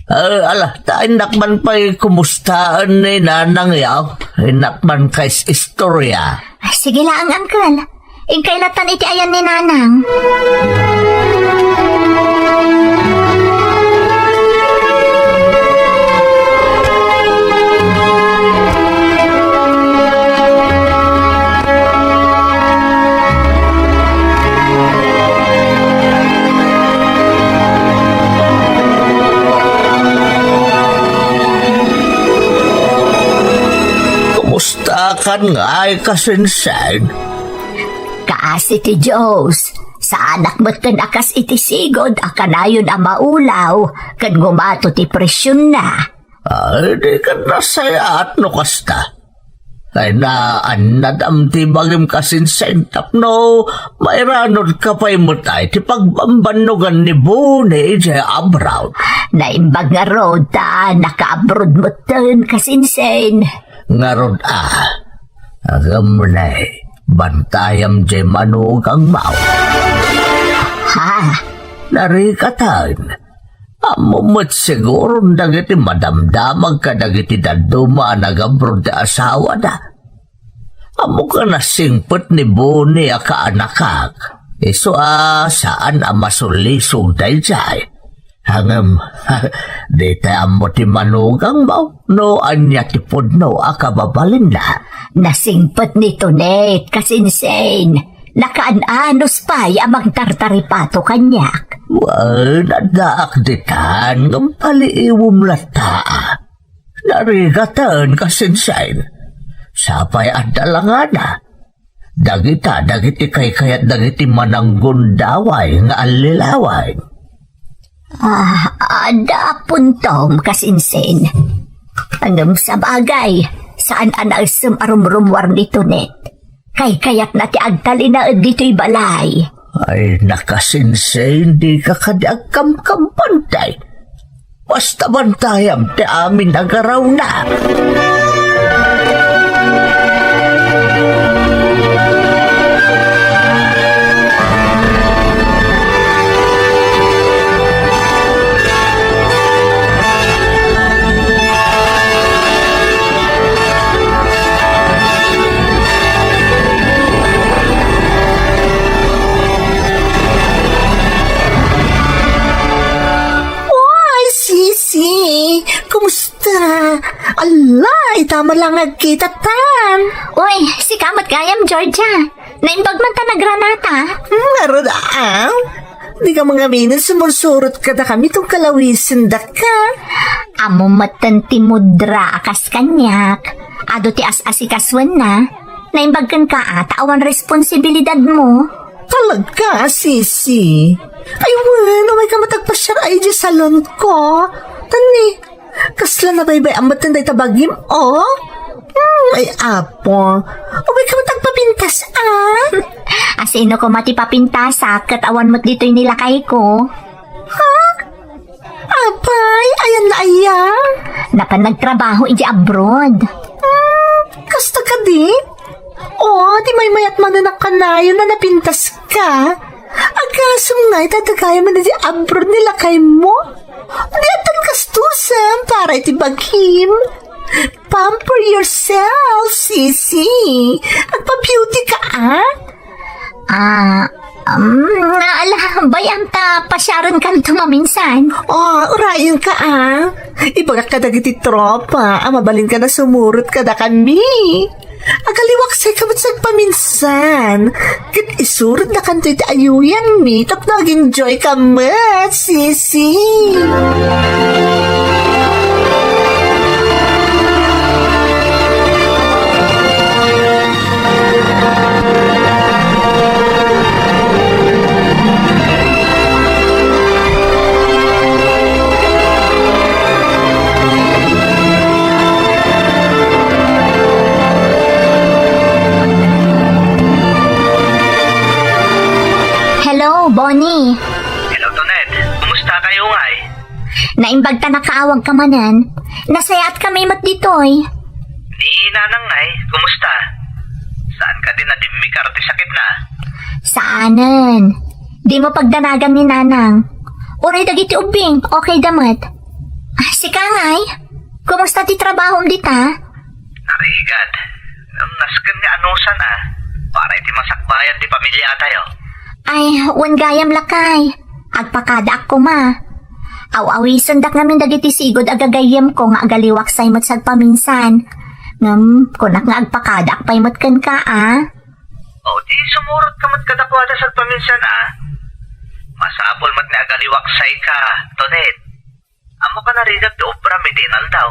Eh, ala, ta innak man pay kumustaen ni Nanang yaw. Innak man kais istorya. Sige laeng, uncle. Inkay latan iti ayan ni Nanang. Kumusta kan ngay, Kasinsen? Kaasi ti Dios, saanak metten a kas iti sigud a kanayon a maulaw ken ngumato ti presionna. Ay, di ket nasayaat no kasta. Ay, naannadam ti bagim, Kasinsen, tapno mairanudka pay met ay ti pagbambannogan ni Boni idiay abroad. Naimbag ngarud ta nakaabroad metten, Kasinsen. Ngarud a, agam ne, bantayam diay manugangmo. Ha? Narikatan. Ammom met siguron dagiti madamdamag kadagiti dadduma a nagabroad ti asawada. Ammok a nasingpet ni Boni a kaanakak. Isu a saan a masulisog daydiay. Ngem, dita ammo ti manugangmo no ania ti pudno a kababalinna. Nasingpet ni Tonet, Kasinsen. Nakaan-anos pay a mangtartaripato kaniak. Wen, addaak ditan, ngem paliiwem latta. Narigaten, Kasinsen. Sapay adda langana. Dagita, dagiti kaykayat dagiti mananggundaway nga allilaway. Ah, adda puntom, Kasinsen. Ngem sabagay, saan a naessem a rumrummuar ni Tonet. Kaykayatna ti agtalinaed ditoy balay. Ay, Kasinsen, dika kadi agkamkampan, tay. Basta bantayam ti amin a garawna. Oy, Sisi! Kumusta? Ala, ita man lang nagkitatan. Uy, sika met gayam, Georgia. Naimbag man ta nagranata. Hmm, ngarud, ah? Dika mangaminen, sumursurot kadakami tunggal awisin daka. Ammo metten ti mudra a kas kaniak. Adu ti as-asikasuenna. Naimbag kenka a ta awan responsibilidadmo. Talaga, Sisi? Ay, wen, umay ka met agpasiar idiay salon ko. Tani, kasla nabaybay-am metten dayta bagim, oh? Hmm, ay, apo. Umay ka met agpapintas, ah? Asino koma ti papintasak ket awan met ditoy ni lakayko? Ha? Apay, ayanna aya? Napan nagtrabaho idiay abroad. Hmm, kasta kadi? O, di maymayat manen a kanayon a napintaska. Agasem ngay ta dagayam man idiay abroad ni lakaymo? Di addan gastusen para iti bagim. Pamper yourself, Sisi. Agpa-beauty ka, ah? Ah, Um, ala, bay-am ta pasiarenkanto maminsan. Oh, urayenka, ah. Ibagak kadagiti tropa a mabalinka a sumurot kadakami. Agaliwaksayka met sagpaminsan. Ket isurotnakanto iti ayuyangmi tapno ag-enjoyka met, sisi. Hello, Bonnie. Hello, Tonet. Kumusta kayo, ngay? Naimbag ta nakaawagka manen. Nasayaat kami met ditoy. Ni Nanang, ngay, kumusta? Saan ka din nadimmikar ti sakit na? Saanen. Dimo pagdanagan ni Nanang. Uray dagiti ubbing, okay da met. Ah, sika, ngay? Kumusta ti trabahom dita? Narigat. Ngem nasken nga anusan, ah. Para iti masakbayan ti pamiliatayo. Ay, wen gayam, lakay. Agpakadaak koma. Aw-awisendak ngamin dagiti sigud a gagayyemko nga agaliwaksay met sagpaminsan. Ngem, kunak nga agpakadaak pay met kenka, a? O, di sumurot ka met kadakuada sagpaminsan, a? Masapul met nga agaliwaksayka, Tonet. Ammok a narigat ti obram iti inaldaw.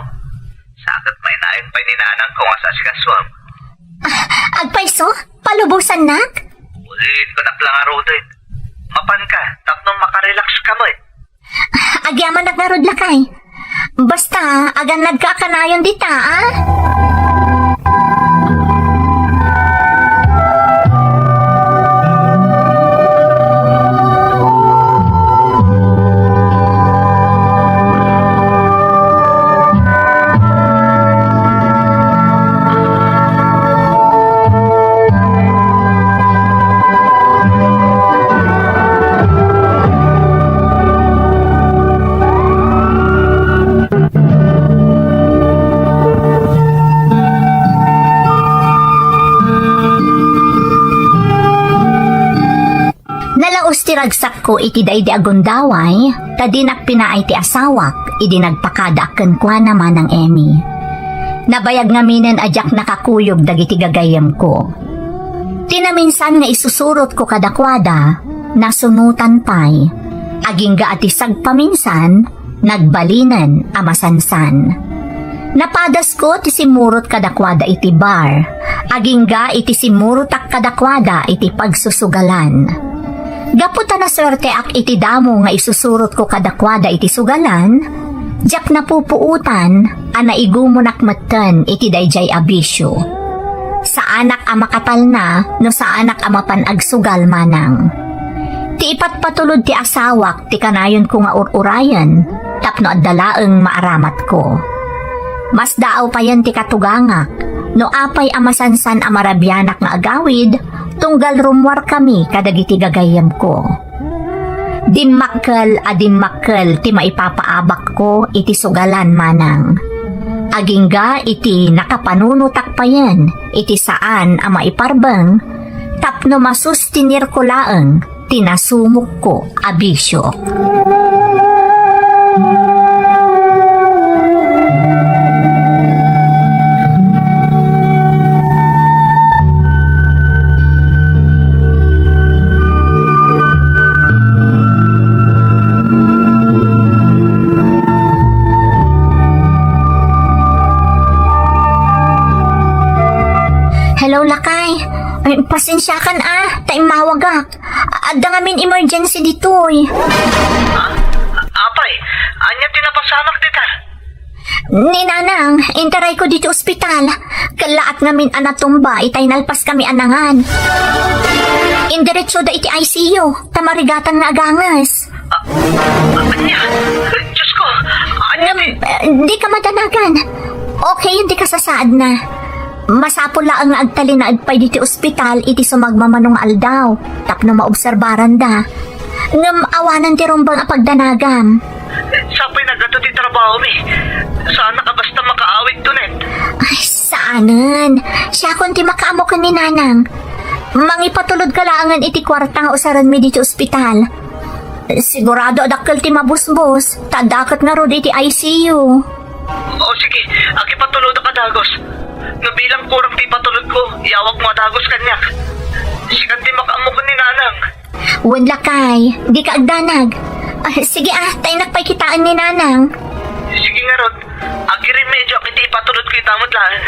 Sa ket mainayon pay ni Nanangko nga saasikasuam. Ah, agpayso? Palubosannak? Ulitka ngaruden. Mapanka, tapno makarelax ka met. Agyamanak ngarud, lakay. Basta, agannadka a kanayon dita, a? Nalaus ti ragsakko iti daydi a gundaway, ta dinak pinaay ti asawak idi nagpakadaak kenkuana, Manang Emmy. Nabayag ngaminen a diak nakakuyog dagiti gagayyemko. Ti naminsan nga isusurotko kadakuada, nasunotan pay. Agingga a ti sagpaminsan, nagbalinen a masansan. Napadasko ti simmurot kadakuada iti bar, agingga iti simmurotak kadakuada iti pagsusugalan. Gapu ta nasuerteak iti damo nga isusurotko kadakuada iti sugalan, diak napupuotan a naigumonak metten iti daydiay a bisio. Saanak a makatalna no saanak a mapan agsugal, Manang. Ti ipatpatulod ti asawak ti kanayonko nga ur-urayen tapno adda laeng maaramatko. Masdaaw payen ti katugangak no apay a masansan a marabianak nga agawid tunggal rummuarkami kadagiti gagayyemko. Dimmakkel a dimmakkel ti maipapaabakko iti sugalan, Manang. Agingga iti nakapanunotak payen iti saan a maiparbeng tapno masustinirko laeng ti nasumokko a bisio. Hello, lakay. Ay, pasensiakan, a, ta immawagak. Adda ngamin emergency ditoy. Ha? Apay, ania ti napasamak dita? Ni Nanang, intarayko ditoy ospital. Kellaat ngamin a natumba itay nalpaskami a nangan. Indiretsoda iti I C U, ta marigatan nga aganges. A-, a-, ania? Diyos ko, ania ti? Ngem, eh, dika madanagan. Okay, dika sasaadna. Masapul laeng nga agtalinaed pay ditoy ospital iti sumagmamano nga aldaw tapno maobserbaranda. Ngem awanen ti rumbeng a pagdanagam. Sapay naggato ti trabahomi. Saanak a basta makaawid, Tonet. Ay, saanen. Siakon ti makaammo ken ni Nanang. Mangipatulodka laengen iti kuarta nga usarenmi ditoy ospital. Sigurado a dakkel ti mabusbos, ta adda ket ngarud iti I C U. O sige, agipatulodka a dagus. No bilang kurang ti ipatulodko, iyawagmo a dagus kaniak. Sika ti makaammo ken ni Nanang. Wen, lakay, dika agdanag. Ah, sige, ah, ta innak pay kitaen ni Nanang. Sige ngarud, agiremedioak iti ipatulodko ita met laeng.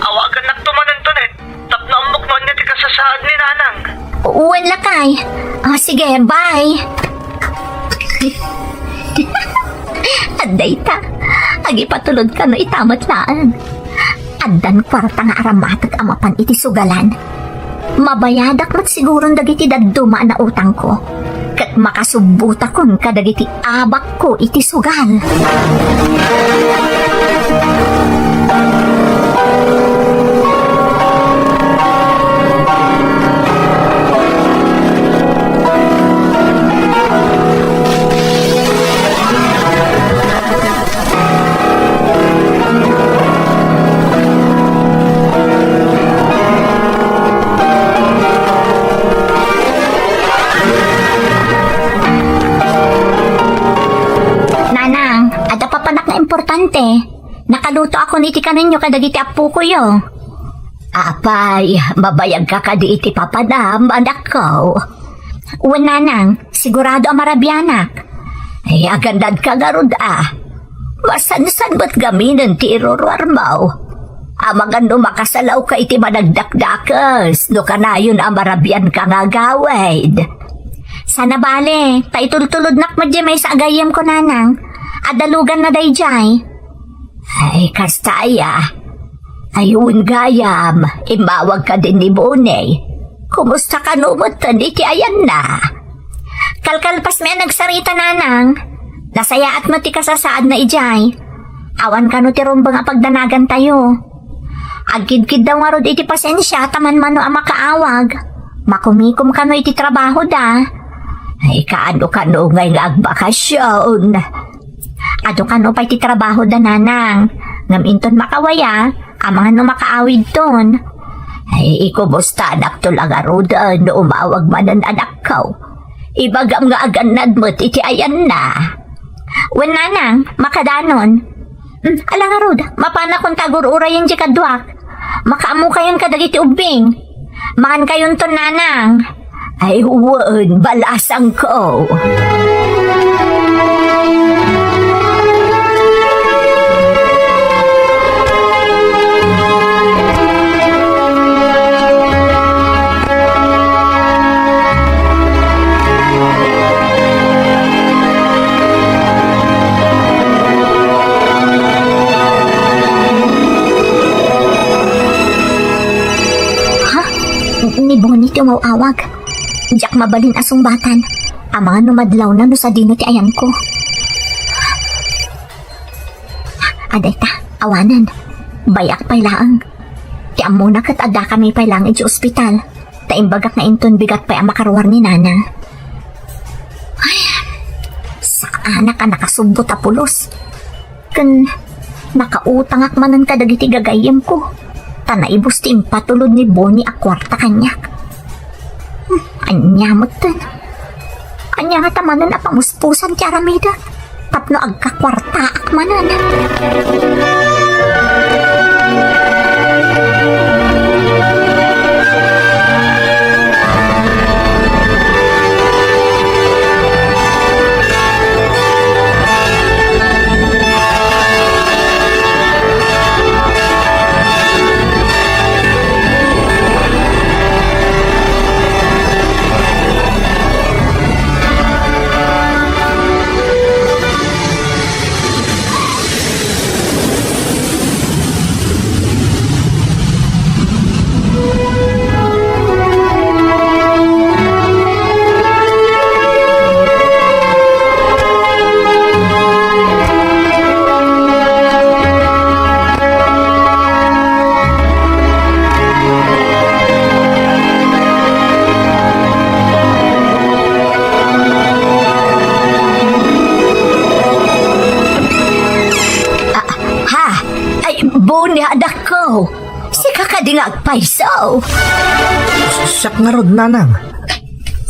Awagannakto manen, Tonet, tapno ammok no ania ti kasasaad ni Nanang. Wen, lakay. Ah, sige, bye. Adda ita, agipatulodka no ita met laeng. Addan kuarta nga aramatek a mapan iti sugalan. Mabayadak met siguron dagiti dadduma a nautangko, ket makasubbotakon kadagiti abakko iti sugal. Nanang, adda papanak nga importante. Nakalutoakon iti kanenyo kadagiti appokoyo. Apay, mabayagka kadi iti papanam, anakko? Wen, Nanang, sigurado a marabianak. Ay, agannadka ngarud a. Masansan met gaminen ti iruruarmo. Amangan no makasalawka iti managdakdakes, no kanayon a marabianka nga agawid. Saan a bale, ta itultulodnak met diay maysa a gayyemko, Nanang. Adda luganna daydiay. Ay, kasta aya. Ay, wen gayam, immawag kadin ni Bonnie. Kumusta kano metten iti ayanna? Kalkalpasmi a nagsarita, Nanang. Nasayaat met ti kasasaadna idiay. Awan kano ti rumbeng a pagdanagantayo. Agkidkiddaw ngarud iti pasensia ta manmano a makaawag. Makumikom kano iti trabahoda. Ay, kaano kano ngay nga agbakasyon? Adu kano pay ti trabahoda, Nanang. Ngem inton makawaya, amangan no makaawidton. Ay, ikumustanakto la ngaruden no umawag manen, anakko. Ibagam nga agannad met iti ayanna. Wen, Nanang, makadanon. Hmm, ala ngarud, mapanakon ta agur-urayen diay kaduak. Makaammokayon kadagiti ubbing. Mangankayonton, Nanang. Ay, wen, balasangko. Ha? Ni Bonnie ti umaw-awag. Diak mabalin a sungbatan. Amangan no madlawna no sadino ti ayanko. Adda ita, awanen. Bay-ak pay laeng. Ti ammona ket addakami pay laeng idiay ospital, ta imbagak nga inton bigat pay a makaruar ni Nana. Ay, saanak a nakasubbot a pulos. Ken nakautangak manen kadagiti gagayyemko, ta naibus ti impatulod ni Bonnie a kuarta kaniak. Hmm, ania metten? Ania ngata manen a pamuspusan ti aramidek tapno agkakuartaak manen? Ah, ha? Ay, Bonnie, adakko. Sika kadi nga agpayso. Siak ngarud, nanang.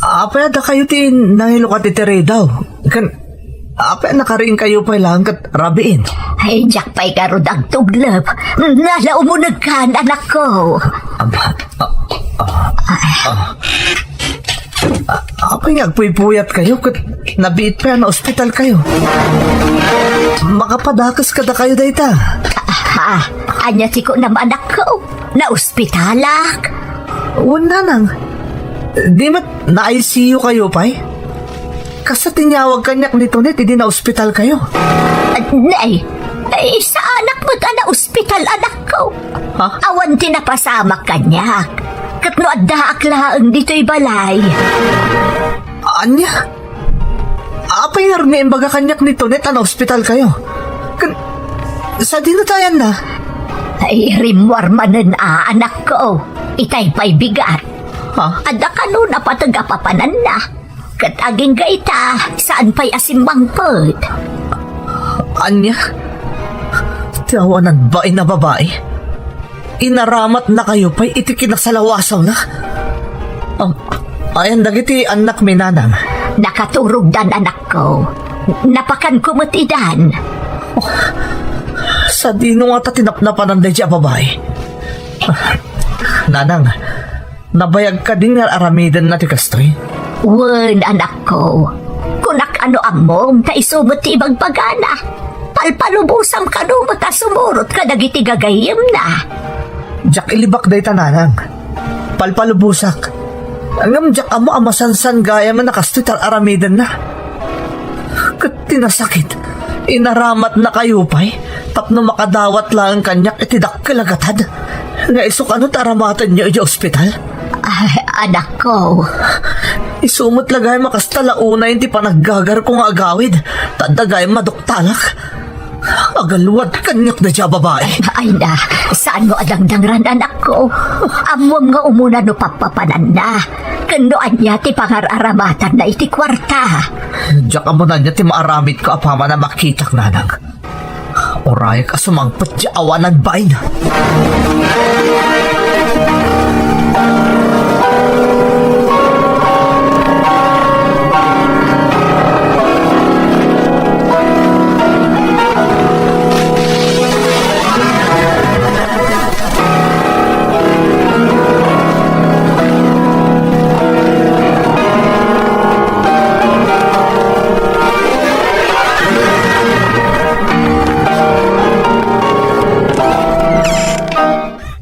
Apay a dakayo ti nangilukat iti ridaw? Ken, apay a nakariingkayo pay laeng ket rabiin? Ay, diak pay ngarud agtublep. Nala umunegkan, anakko. Aba, ah, ah, ah. A-, apay nga agpuypuyatkayo ket nabiit pay a naospitalkayo? Makapadakes kadakayo dayta. Ah, ania ti kunam, anakko? Naospitalak? Wen, nanang. Di met na-I C U kayo pay? Kasta ti inyawag kaniak ni Tonet idi naospitalkayo. Ah, nay, ay, saanak met a naospital, anakko. Ha? Awan ti napasamak kaniak. Ket no addaak laeng ditoy balay. Ania? Apay ngarud nga imbaga kaniak ni Tonet a naospitalkayo? Ken, sadino ti ayanna? Ay, rimmuar manen a, anakko. Itay pay bigat. Ha? Adda kano napateg a papananna. Ket agingga ita, saan pay a simmangpet. Ania? Ti awanan bain a babai? Inaramatnakayo pay iti kinasalawasanna? Am, ayan dagiti annakmi, nanang? Nakaturogdan, anakko. Napakanko met idan. Oh, sadino ngata ti napnapanan daydi a babai? Nanang, nabayag kadi nga ar-aramidenna ti kastoy? Wen, anakko. Kunak a no ammom, ta isu met ti ibagbagana. Palpalubosam kano met a sumurot kadagiti gagayyemna. Diak ilibak dayta, nanang. Palpalubosak. Ngem diak ammo a masansan gayam a kastoy ti ar-aramidenna. Ket ti nasakit, inaramatnakayo pay tapno makadawat laeng kaniak iti dakkel a gatad nga isu kano ti aramatenyo idiay ospital. Ah, anakko. Isu met la gayam a kasta la unay ti panaggagarko nga agawid, ta adda gayam maduktalak. Agalwad kaniak daydi a babai. Ay na, saanmo a dangdangran, anakko? Ammom nga umuna no pappapananna. Ken no ania ti pangar-aramatanna iti kuarta. Diak ammo no ania ti maaramidko apaman a makitak, nanang. Uray a sumangpet ti awanan bain.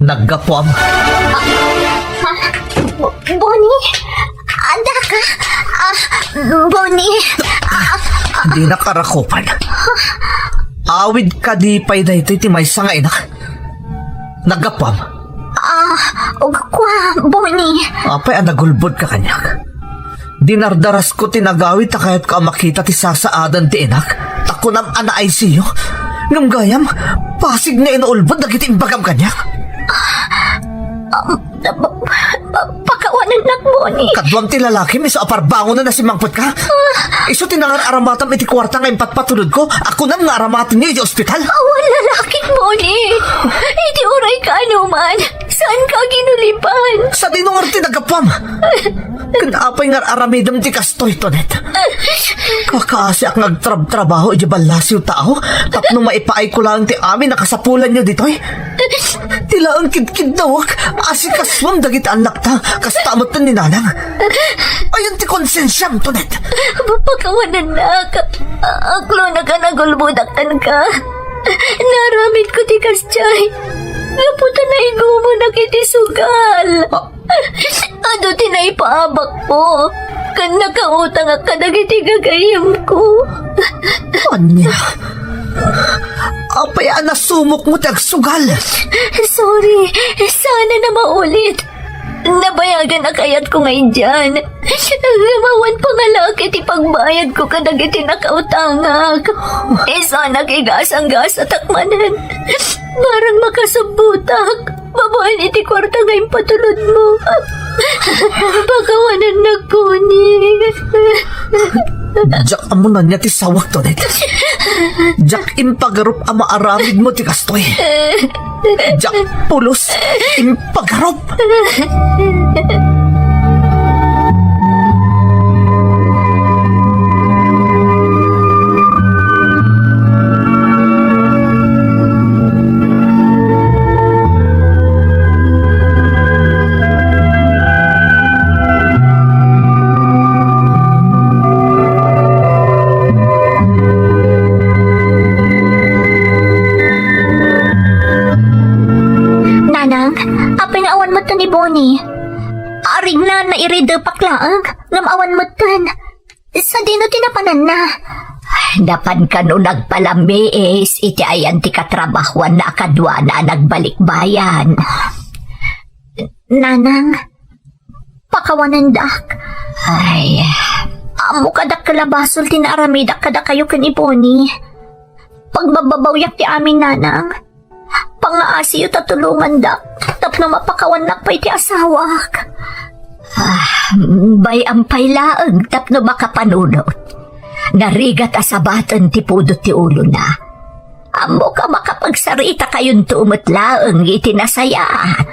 Naggapuam. Ha? Bo-, Bonnie? Adda ka? Ah, Bonnie? Ah, ah. Dinak arakupan. Awid kadi pay daytoy ti maysa nga inak? Naggapuam? Ah, ug kua, Bonnie. Apay a nagulbodka kaniak? Dinardarasko ti nagawid ta kayatko a makita ti sasaadan ti inak, ta kunam a na-I C U. Ngem gayam, pasig nga inaulbod dagiti imbagam kaniak. Ah, pa-, pa-, pakawanennak, Bonnie. Kaduam ti lalakim isu a parbangonen a simmangpetka? Ah. Isu ti nangar-aramatam iti kuarta nga impatpatulodko a kunam nga aramatenyo iti ospital? Awan lalakik, Bonnie. Iti uray kaanoman, saanka a ginulipan. Sadino ngarud ti naggapuam? Ken apay nga ar-aramidem ti kastoy, Tonet? Kakaasiak nga agtrabtrabaho idiay ballasiw tao tapno maipaayko laeng ti amin a kasapulanyo ditoy. Ti laeng kidkiddawek, asikasuem dagiti annakta, kasta met ni nanang. Ayan ti konsensiam, Tonet. Pakawanennak. Aklonak a nagulbodak kenka. Naaramidko ti kasdiay gapu ta naigumonak iti sugal. Ah. Adu ti naipaabakko, ken nakautangak kadagiti gagayyemko. Ania? Apay a nasumokmo ti agsugal? Sorry, saan a maulit. Nabayagan a kayatko nga idian. Ngem awan pangalak iti pagbayadko kadagiti nakautangak. Isu a nakigasanggasatak manen. Barang makasubbotak babaen iti kuarta nga impatulodmo. Pakawanennak, Bonnie. Diak ammo no ania ti sawak, Tonet. Diak impagarup a maaramidmo ti kastoy. Diak pulos impagarup. Nanang, apay nga awan met ni Bonnie? Arigna, nairidepak laeng, ngem awan metten. Sadino ti napananna? Napan kano nagpalammiis iti ayan ti katrabahuanna a kaduana a nagbalikbayan. Nanang, pakawanendak. Ay. Ammok a dakkel a basol ti naaramidak kadakayo ken ni Bonnie. Pagbabbabawyak ti amin, Nanang. Pangngaasiyo ta tulongandak tapno mapakawannak pay ti asawak. Ah, bay-am pay laeng tapno makapanunot. Narigat a sabaten ti pudot ti ulona. Ammok a makapagsaritakayonto met laeng iti nasayaat.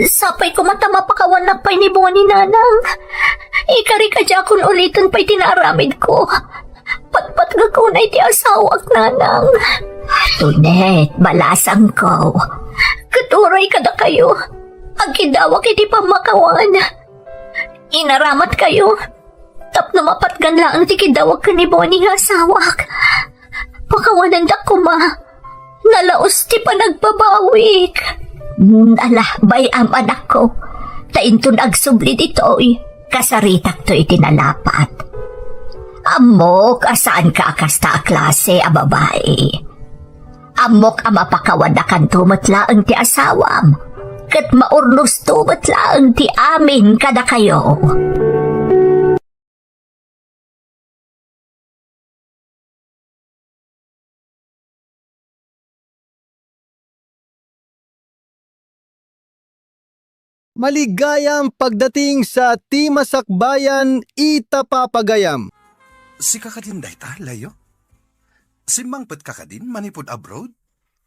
Sapay koma ta mapakawannak pay ni Bonnie, Nanang. Ikari kadiakon uliten pay ti naaramidko. Patpatgek unay ti asawak, Nanang. Tonet, balasangko. Ket uray kadakayo, agkidawak iti pammakawan. Inaramatkayo tapno mapatgan laeng ti kidawak ken ni Bonnie nga asawak. Pakawanendak koma. Nalaus ti panagbabawik. Mm, ala, bay-am, anakko. Ta inton agsubli ditoy, kasaritakto iti nalapat. Ammok a saanka a kasta a klase a babai. Ammok a mapakawannakanto met laeng ti asawam, ket maurnosto met laeng ti amin kadakayo. Maligayam pagdating sa ti masakbayan ita papagayam. Sika kadin dayta, Leo? Simmangpetka kadin manipud abroad?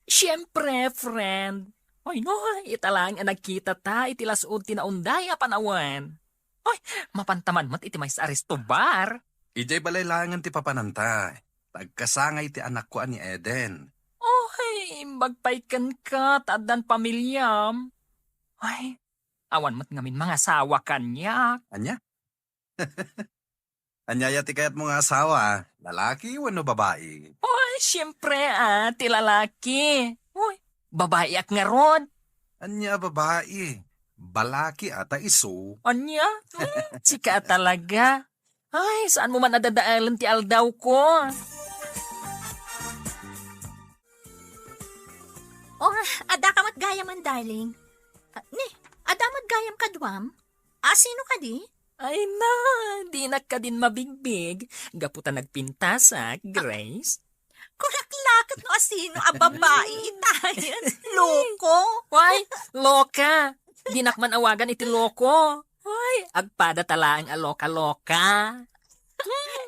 Siempre, friend. Oy, no, ita laeng a nagkita ta iti las-ud ti naunday a panawen. Oy, mapantaman met iti maysa a resto bar. Idiay balay laengen ti papananta. Ta agkasangay ti anakko a ni Eden. Oy, imbag pay kenka ta addan pamiliam. Ay, awan met ngamin mangasawa kaniak. Ania? Ania aya ti kayatmo nga asawa? Lalaki wenno babai? Oy, siempre, ah, ti lalaki. Oy, babaiak ngarud. Ania a babai? Balaki ata isu. Ania? Hmm, sika talaga. Ay, saanmo man a dadaelen ti aldawko. Oh, adda ka met gayamen, darling. Ah, ni, adda met gayam kaduam? Asino kadi? Ay na, dinak kadin mabigbig. Gapu ta nagpintasak, Grace. Kunak la ket no asino a babai itayen. Loko. Why? Loka. Dinak man awagan iti loko. Why? Agpada ta laeng a loka-loka.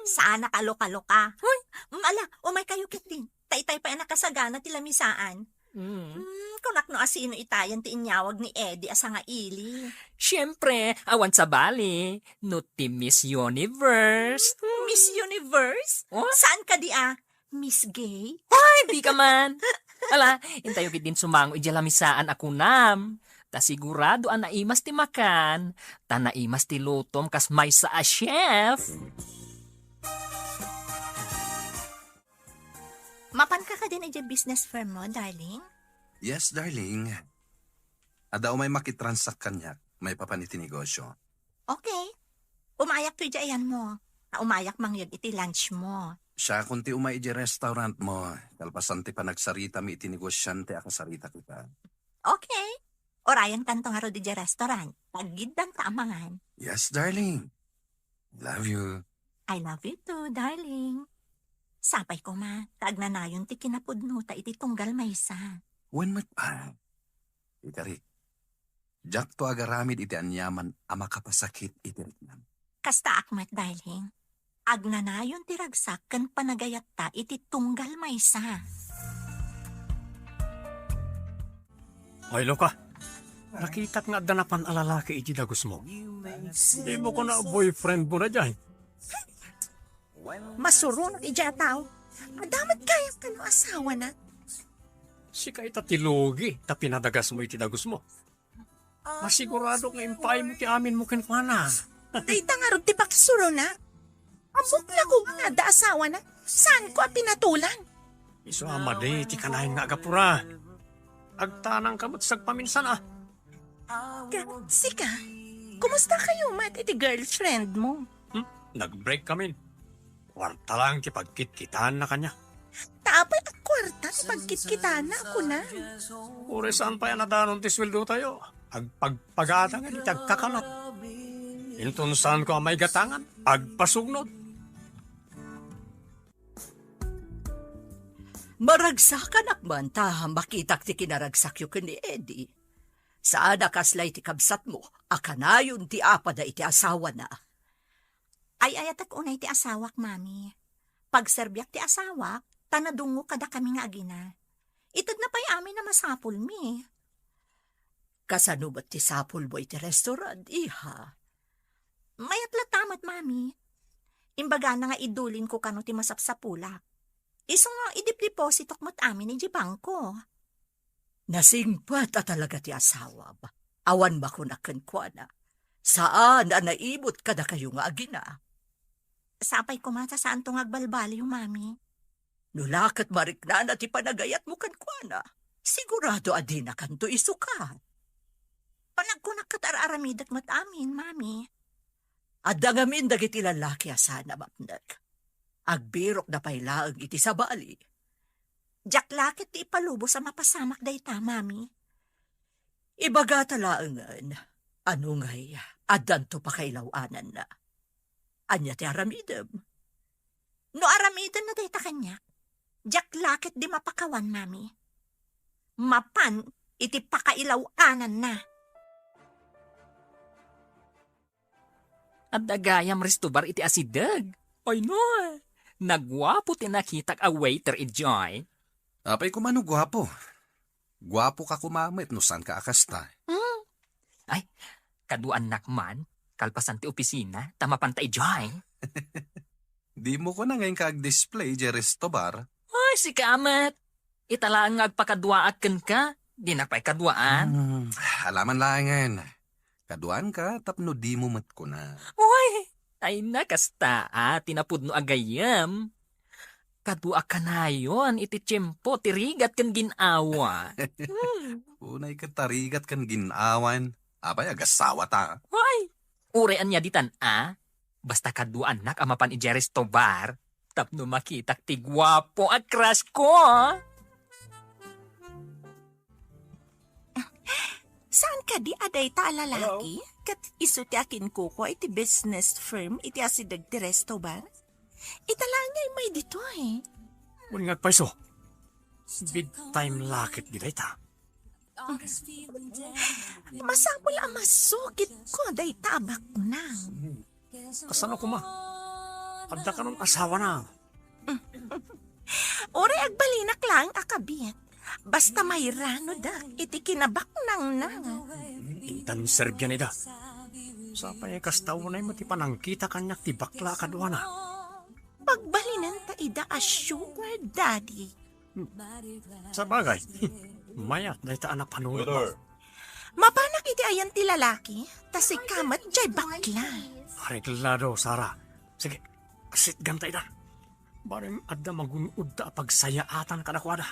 Saanak a loka-loka. Hoy. Mm, ala, umay kayo ketdin. Ta itay pay a nakasagana ti lamisaan. Mm. Hmm, kunak no asino itayen ti inyawag ni Eddie a sangaili. Siempre, awan sabali, no ti Miss Universe. Miss Universe? Oh? Saan kadi a? Miss Gay? Ay, dika man. Ala, intayo ketdin sumango idiay lamisaan a kunam. Ta sigurado a naimas ti makan, ta naimas ti lutom kas maysa a chef. Mapanka kadin idiay business firm mo, darling? Yes, darling. Adda umay makitransak kaniak, maipapan iti negosyo. Okay. Umayak to idiay ayanmo. Ta umayak mangyeg iti lunch mo. Siakon ti umay idiay restaurant mo, kalpasan ti panagsaritami iti negosiante a kasaritak ita. Okay. Urayenkanto ngarud idiay restaurant. Taggiddanta a mangan. Yes, darling. Love you. I love you too, darling. Sapay koma, ta agnanayon ti kinapudnota iti tunggal maysa. Wen met pay, ikarik, diakto agaramid iti aniaman a makapasakit iti riknam. Kastaak met, darling. Agnanayon ti ragsak ken panagayatta iti tunggal maysa. Hoy, Luka. Nakitak nga adda napan a lalaki iti dagusmo. Dimo kuna boyfriend mo na diay. Masuronak idiay a tao. Adda met gayam kano asawana. Sika ita ti lugi ta pinadagasmo iti dagusmo. Masigurado nga impaaymo ti aminmo kenkuana. Dayta ngarud ti pakisuronak. Ammok la koma nga adda asawana. Saanko a pinatolan. Isu a madi ti kanayon nga agapura. Agtanangka met sagpaminsan a. Ka, sika, kumusta kayo met iti girlfriend mo? Hmm? Nag-break kami. Kuarta lang ti pagkitkitaanna kaniak. Ta apay a kuarta ti pagkitkitaanna a kunam? Uray saan pay a nadanon ti sueldotayo. Agpagpagatangan iti agkakanat. Inton saanko a maigatangan, agpasugnod. Maragsakanak man ta makitak ti kinaragsakyo ken ni Eddie. Saan a kasla iti kabsatmo a kanayon ti apada iti asawana. Ay-ayatek unay ti asawak, Mami. Pagserbiak ti asawak, ta nadungngok kadakami nga agina. Itedna pay amin a masapulmi. Kasano met ti sapulmo iti restaurant, iha? Mayat latta met, Mami. Imbagana nga idulinko kano ti masapsapulak. Isu nga idipdepositok met amin idiay bangko. Nasingpet a talaga ti asawam. Awan makunak kenkuana. Saan a naimut kadakayo nga agina. Sapay koma ta saanto nga agbalbaliw, Mami. No la ket mariknana ti panagayatmo kenkuana, sigurado a dinakanto isukat. Panagkunak ket ar-aramidek met amin, Mami. Adda ngamin dagiti lalaki a saan a mapnek. Agbirokda pay laeng iti sabali. Diak la ket ti ipalubos a mapasamak dayta, Mami. Ibagata laengen, ano ngay, addanto pakailaw-ananna. Ania ti aramidem? No aramidenna dayta kaniak, diak la ketdi mapakawan, Mami. Mapan iti pakailaw-ananna. Adda gayam restobar iti asideg. Ay, no. Naguapo ti nakitak a waiter idiay. Apay koma no guapo? Guapoka koma met no saanka a kasta. Hmm. Ay, kaduaannak man, kalpasan ti opisina, ta mapanta idiay. Dimo kuna nga inka ag-display idiay restobar? Ay, sika met. Ita laeng nga agpakaduaak kenka, dinak pay kaduaan. Hmm, alaman laengen. Kaduaanka tapno dimo met kuna. Uy, ay na, kasta a ti napudno a gayyem. Kaduak kanayon iti tiempo ti rigat ken gin-awa. Hmm. Unay ket ta rigat ken gin-awan. Apay, agasawata. Uy, uray ania ditan a? Basta kaduaannak a mapan idiay restobar, tapno makitak ti guapo a crush ko. Saan kadi a dayta a lalaki? Hello? Ket isu ti akinkukua iti business firm iti asideg ti restobar? Ita laeng nga immay ditoy. Wen nga agpayso. Big time la ketdi dayta. Masapul a masukitko dayta a baknang. Kasano koma? Adda kanon asawana? Uray agbalinak laeng a kabit. Basta mairanodak iti kinabaknangna. Intan serbian ida. Sapay kasta unay met ti panangkita kaniak ti bakla a kaduana. Pagbalinenta ida a sugar daddy. Sabagay, mayat dayta a napanunotka. Waiter. Mapanak iti ayan ti lalaki, ta sika met jay bakla. Areglado, Sara. Sige, sitganta ida. Barem adda magun-odta a pagsayaatan kadakuada.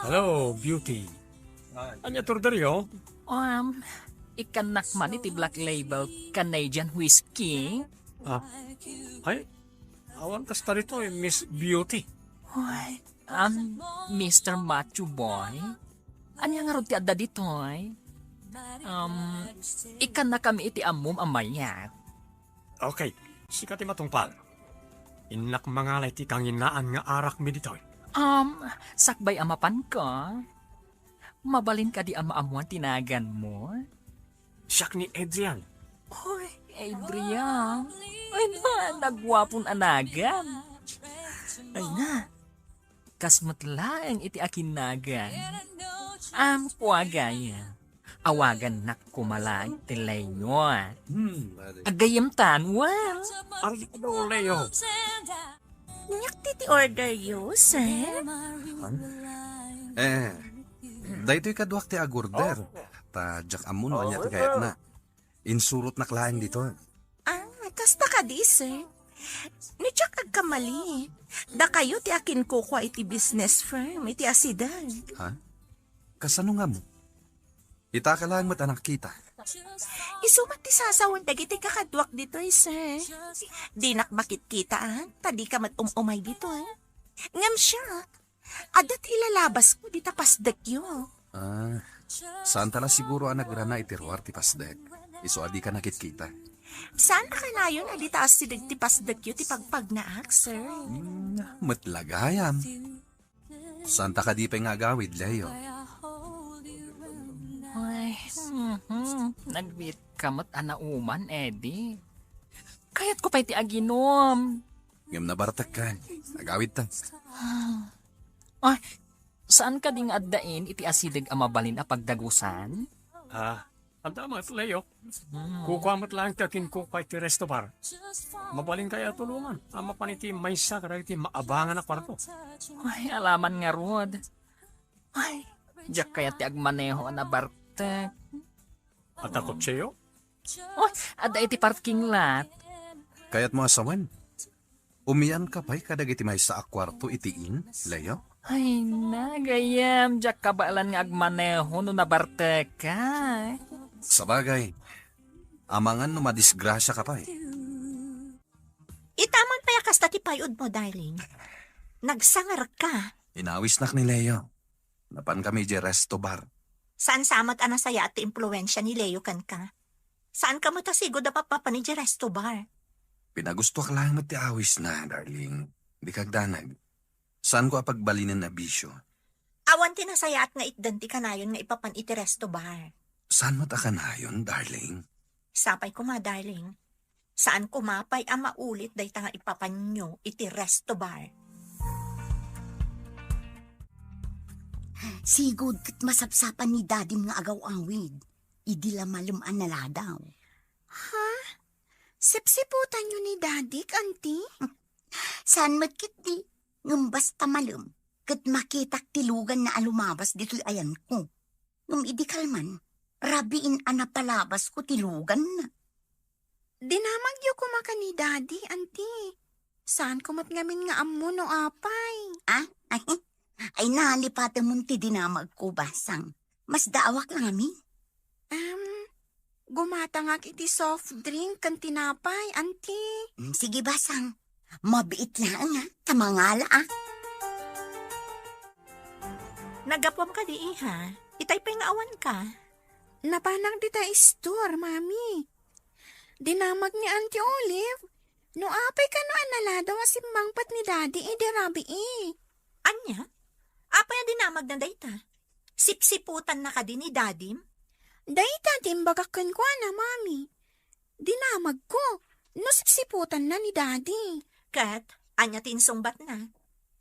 Hello, beauty. Ania ti orderyo? Um, ikkannak man iti Black Label Canadian Whiskey. Ah, ay, awan kasta ditoy, Miss Beauty. Uy, um, Mister Macho Boy? Ania ngarud ti adda ditoy? Um, ikkannakami iti ammom a mayat. Okay, sika ti matungpal. Innak mangala iti kanginaan nga arakmi ditoy. Um, sakbay a mapanka, mabalin kadi a maammuan ti naganmo? Siak ni Adrian. Uy, Adrian. Ay na, naguapon a nagan. Ay na, kas met laeng iti akin nagan. Am, kua gayam. Awagannak koma laeng ti Leo. Hmm, Aggayam tan, wen. Arnaldo Leo. Nyak ti, ti order yo, sir? Eh, daytoy kaduak ti agorder. Ta diak ammo no ania ti kayatna. Insurotnak laeng ditoy. Ah, kasta kadi, sir? Ni diak agkamali. Dakayo ti akinkukua iti business firm, iti asideg. Ha? Kasano nga mo? Itaka laeng met a nakita. Isu met ti sasawen dagiti kakaduak ditoy, sir. Dinak makitkita, ah, ta dika met um-umay ditoy. Ngem siak, adda ti ilalabasko dita pasdekyo. Ah, saanta la siguro a nagrana iti ruar ti pasdek. Isu a dika nakitkita. Saan a kanayon a dita asideg ti pasdekyo ti pagpagnaak, sir? Hmm, met la gayam. Saanta kadi pay nga agawid, Leo? Ay, mhm. Nagbiit ka met a nauman, Eddie. Kayatko pay ti aginom. Ngem nabartekkan. Agawid ta. Ay, saan kadi nga addain iti asideg a mabalin a pagdagusan? Ah, adda met, Leo. Hmm. Kukua met laeng ti akinkukua iti resto bar. Mabalin kaya a tulongan a mapan iti maysa kadagiti maabangan a kuarto. Ay, alaman ngarud. Ay, diak kayat ti agmaneho a nabartek. Adda kotseo? Oh, adda iti parking lot. Kayatmo a sawen? Umianka pay kadagiti maysa a kuarto iti inn, Leo? Ay na, gayyem, diak kabaelan nga agmaneho no nabartekka. Sabagay, amangan no madisgrasiaka pay. Itaman pay a kasta ti pay-odmo, darling. Nagsangarka. Inawisnak ni Leo. Napankami idiay resto bar. Saan sa met a nasayaat ti impluensia ni Leo kenka? Saanka met a sigud a mapmapan idiay resto bar? Pinagustoak laeng met ti awisna, darling. Dika agdanag. Saanko a pagbalinen a bisio. Awan ti nasayaat nga itdan ti kanayon nga ipapan iti resto bar. Saan met a kanayon, darling? Sapay koma, darling. Saan koma pay a maulit dayta nga ipapanyo iti resto bar. Sigud ket masapsapan ni Dadim nga agaw-awid idi la malem a naladaw. Ha? Sipsiputanyo ni Dadik, Auntie? Saan met ketdi, ngem basta malem, ket makitak ti luganna a lumabas ditoy ayanko. Ngem idi kalman, rabiin a napalabasko ti luganna. Dinamagyo koma ken ni Daddy, Auntie. Saanko met ngamin nga ammo no apay. Ah? Ay, ay, nalipatemon ti dinamagko, Basang. Masdaawak la ngamin. Em, gumatangak iti soft drink ken tinapay, Auntie. Mm, sige, Basang. Mabiit laeng, ha? Ta mangala, ah. Naggapuam kadi, iha? Itay pay nga awanka? Napanak dita store, Mami. Dinamag ni Auntie Olive, no apay kano a naladaw a simmangpet ni Daddy idi rabii. Ania? Apay a dinamagna dayta? Sipsiputanna kadi ni Dadim? Dayta ti imbagak kenkuana, Mami. Dinamagko no sipsiputanna ni Daddy. Ket, ania ti insungbatna?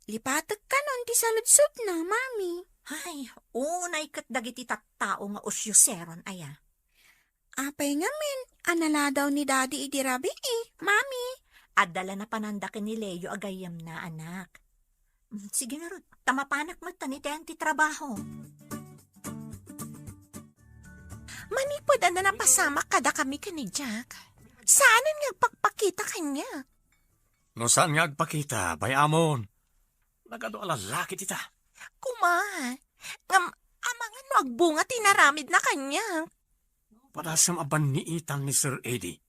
Lipatek kanon ti saludsodna, Mami. Ay, unay ket dagiti tattao nga usyoseron aya. Apay ngamin a naladaw ni Daddy idi rabii, Mami? Adda la napananda ken ni Leo a gayyemna, anak. Mm, sige ngarud, ta mapanak met ta ni Ten ti trabaho. Manipud a napasamak kadakami ken ni Jack, saanen nga agpakpakita kaniak. No saan nga agpakita, bay-amon. Nagadu a lalaki dita. Kuma, ngem amangan no agbunga ti inaramidna kaniak. Padasem a banniitan ni Sir Eddie.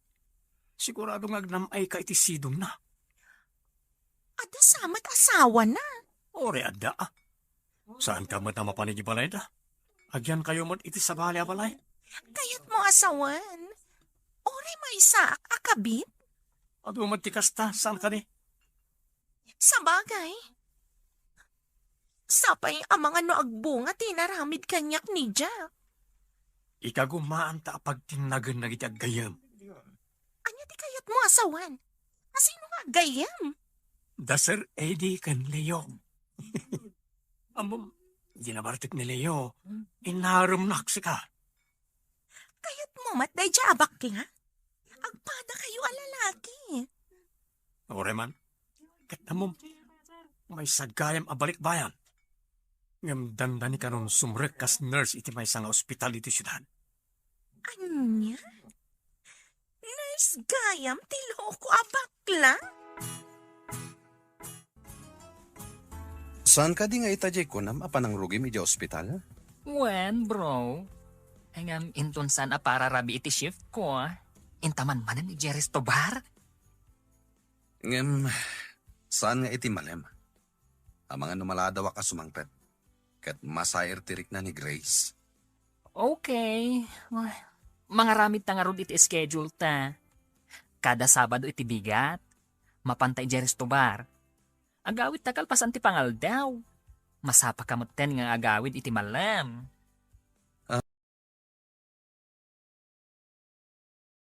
Sigurado nga agnam-ayka iti sidongna. Adda sa met asawana. Uray adda, ah. Saanka met a mapan idiay balayda? Agyankayo met iti sabali a balay. Kayatmo a sawen? Uray maysaak a kabit? Adu met ti kasta, saan kadi? Sabagay. Sapay amangan no agbunga ti inaramid kaniak ni Jack. Ikagumaanta a pagtinnagen dagiti aggayyem. Ania ti kayatmo a sawen? Asino nga aggayem? Da Sir Eddie ken Leo. Ammom, idi nabartek ni Leo, inaremnak sika. Kayatmo met daydiay a bakla? Agpadakayo a lalaki. Uray man, ket ammom, maysa gayam a balikbayan. Ngem dandani kanon sumrek kas nurse iti maysa nga ospital iti siudad. Ania? Nurse gayam ti loko a bakla? Saan kadi nga ita diay kunam a panangrugim idiay ospital? Wen, bro. Ay ngem inton saan a pararabii iti shift ko, intaman manen idiay resto bar? Ngem, saan nga iti malem? Amangan no maladawak a sumangpet. Ket masair ti rikna ni Grace. Okay. Ay, mangaramid ta ngarud iti schedule ta. Kada Sabado iti bigat, mapanta idiay resto bar. Agawid ta kalpasan ti pangaldaw. Masapaka metten nga agawid iti malem.